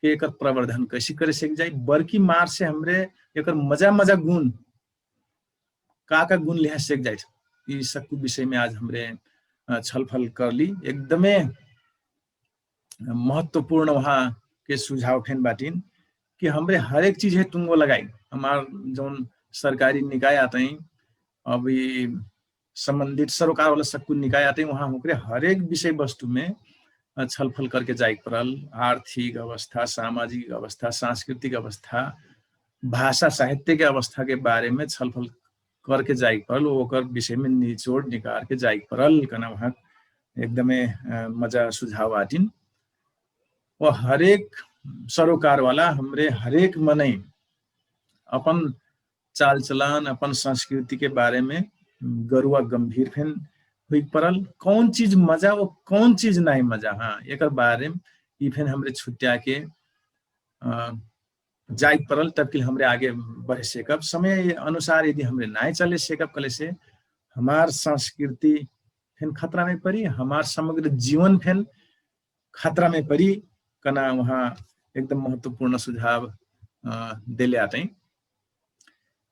के एकर प्रवर्धन कैसिक करे सिक जाइ बर्की मारसे हमरे एकर मजा मजा गुण का का गुण लिहा सिक जाइ? यि सक्कु विषयमे आज हमरे छलफल करली एकदमे महत्वपूर्ण उहाँके सुझाव फेन बाटिन कि हमरे हरेक चिज है टुङ्गो लगाइ हमार जौन सरकारी निकाय आतै अभी सम्बन्धित सरोकारवाला सक्कु निकाय आतै उहाँ हुँकरे हरेक विषय वस्तुमे छलफल करके जाइक परल। आर्थिक अवस्था सामाजिक अवस्था सांस्कृतिक अवस्था भाषा साहित्यके अवस्थाके बारेमे छलफल करके जाइक परल ओकर विषयमे निचोड निकारके जाइक परल कहना उहाँ एकदमै मजा सुझाव आटिन। ओ हरेक सरोकारवाला हमरे हरेक मनै अपन चालचलन अपन संस्कृतिके बारेमे गरुवा गम्भीर फेन हुइक परल। कौन चिज मजा ओ कौन चिज नाइ मजा हाँ एकर बारेमे यि फेन हमरे छुट्याके जाइक परल तबकिल हमरे आगे बढे सेकब समय अनुसार यदि हमरे नाइ चले सेकब कहलेसे हमार संस्कृति फेन खतरामे परी हमार समग्र जीवन फेन खतरामे परी। कहना उहाँ एकदम महत्वपूर्ण सुझाव देले आतै।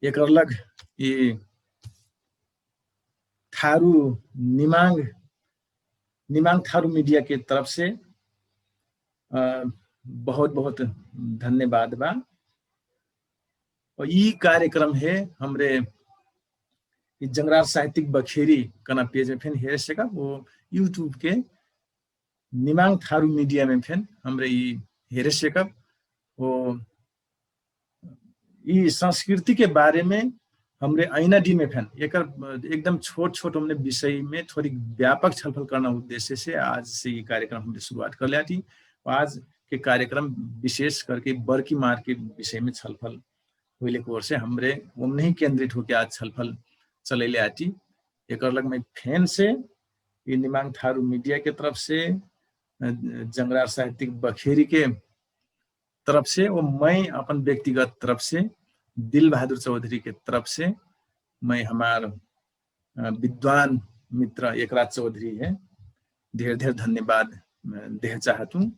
एकर लग यि थारु निमाङ निमाङ थारु मिडियाके तरफसे बहुत बहुत धन्यवाद बा। यि कार्यक्रम हे हमरे यि जंगरार साहित्यिक बखेरी कहना पेजमे फेन हेरे सेकब ओ युट्युबके निमाङ थारु मिडियामे फेन हमरे यि हेरे सेकब ओ यि संस्कृति के बारेमे हमरे ऐना डिमे फेन एकर एकदम छोट छोट हमने विषयमे थोरिक व्यापक छलफल कर्ना उद्देश्यसे आजसे यि कार्यक्रम हमरे सुरुवात कर्ले आटी। आज के कार्यक्रम विशेष करके बर्की मार के विषयमे छलफल होइलेक ओरसे हमरे ओमनही केन्द्रित होके आज छलफल चलैले आटी। एकर लगमे फेनसे यि निमाङ थारु मिडिया के तरफसे जङ्गरार साहित्यिक बखेरी के तरफसे ओ मै अपन व्यक्तिगत तरफसे दिलबहादुर चौधरी के तरफसे मै हमार विद्वान मित्र एकराज चौधरी हे धेर धेर धन्यवाद देह चाहतु।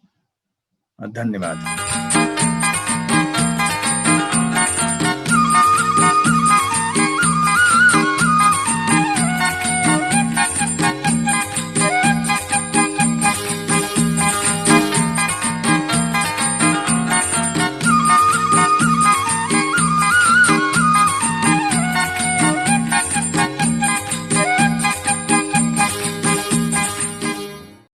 धन्यवाद।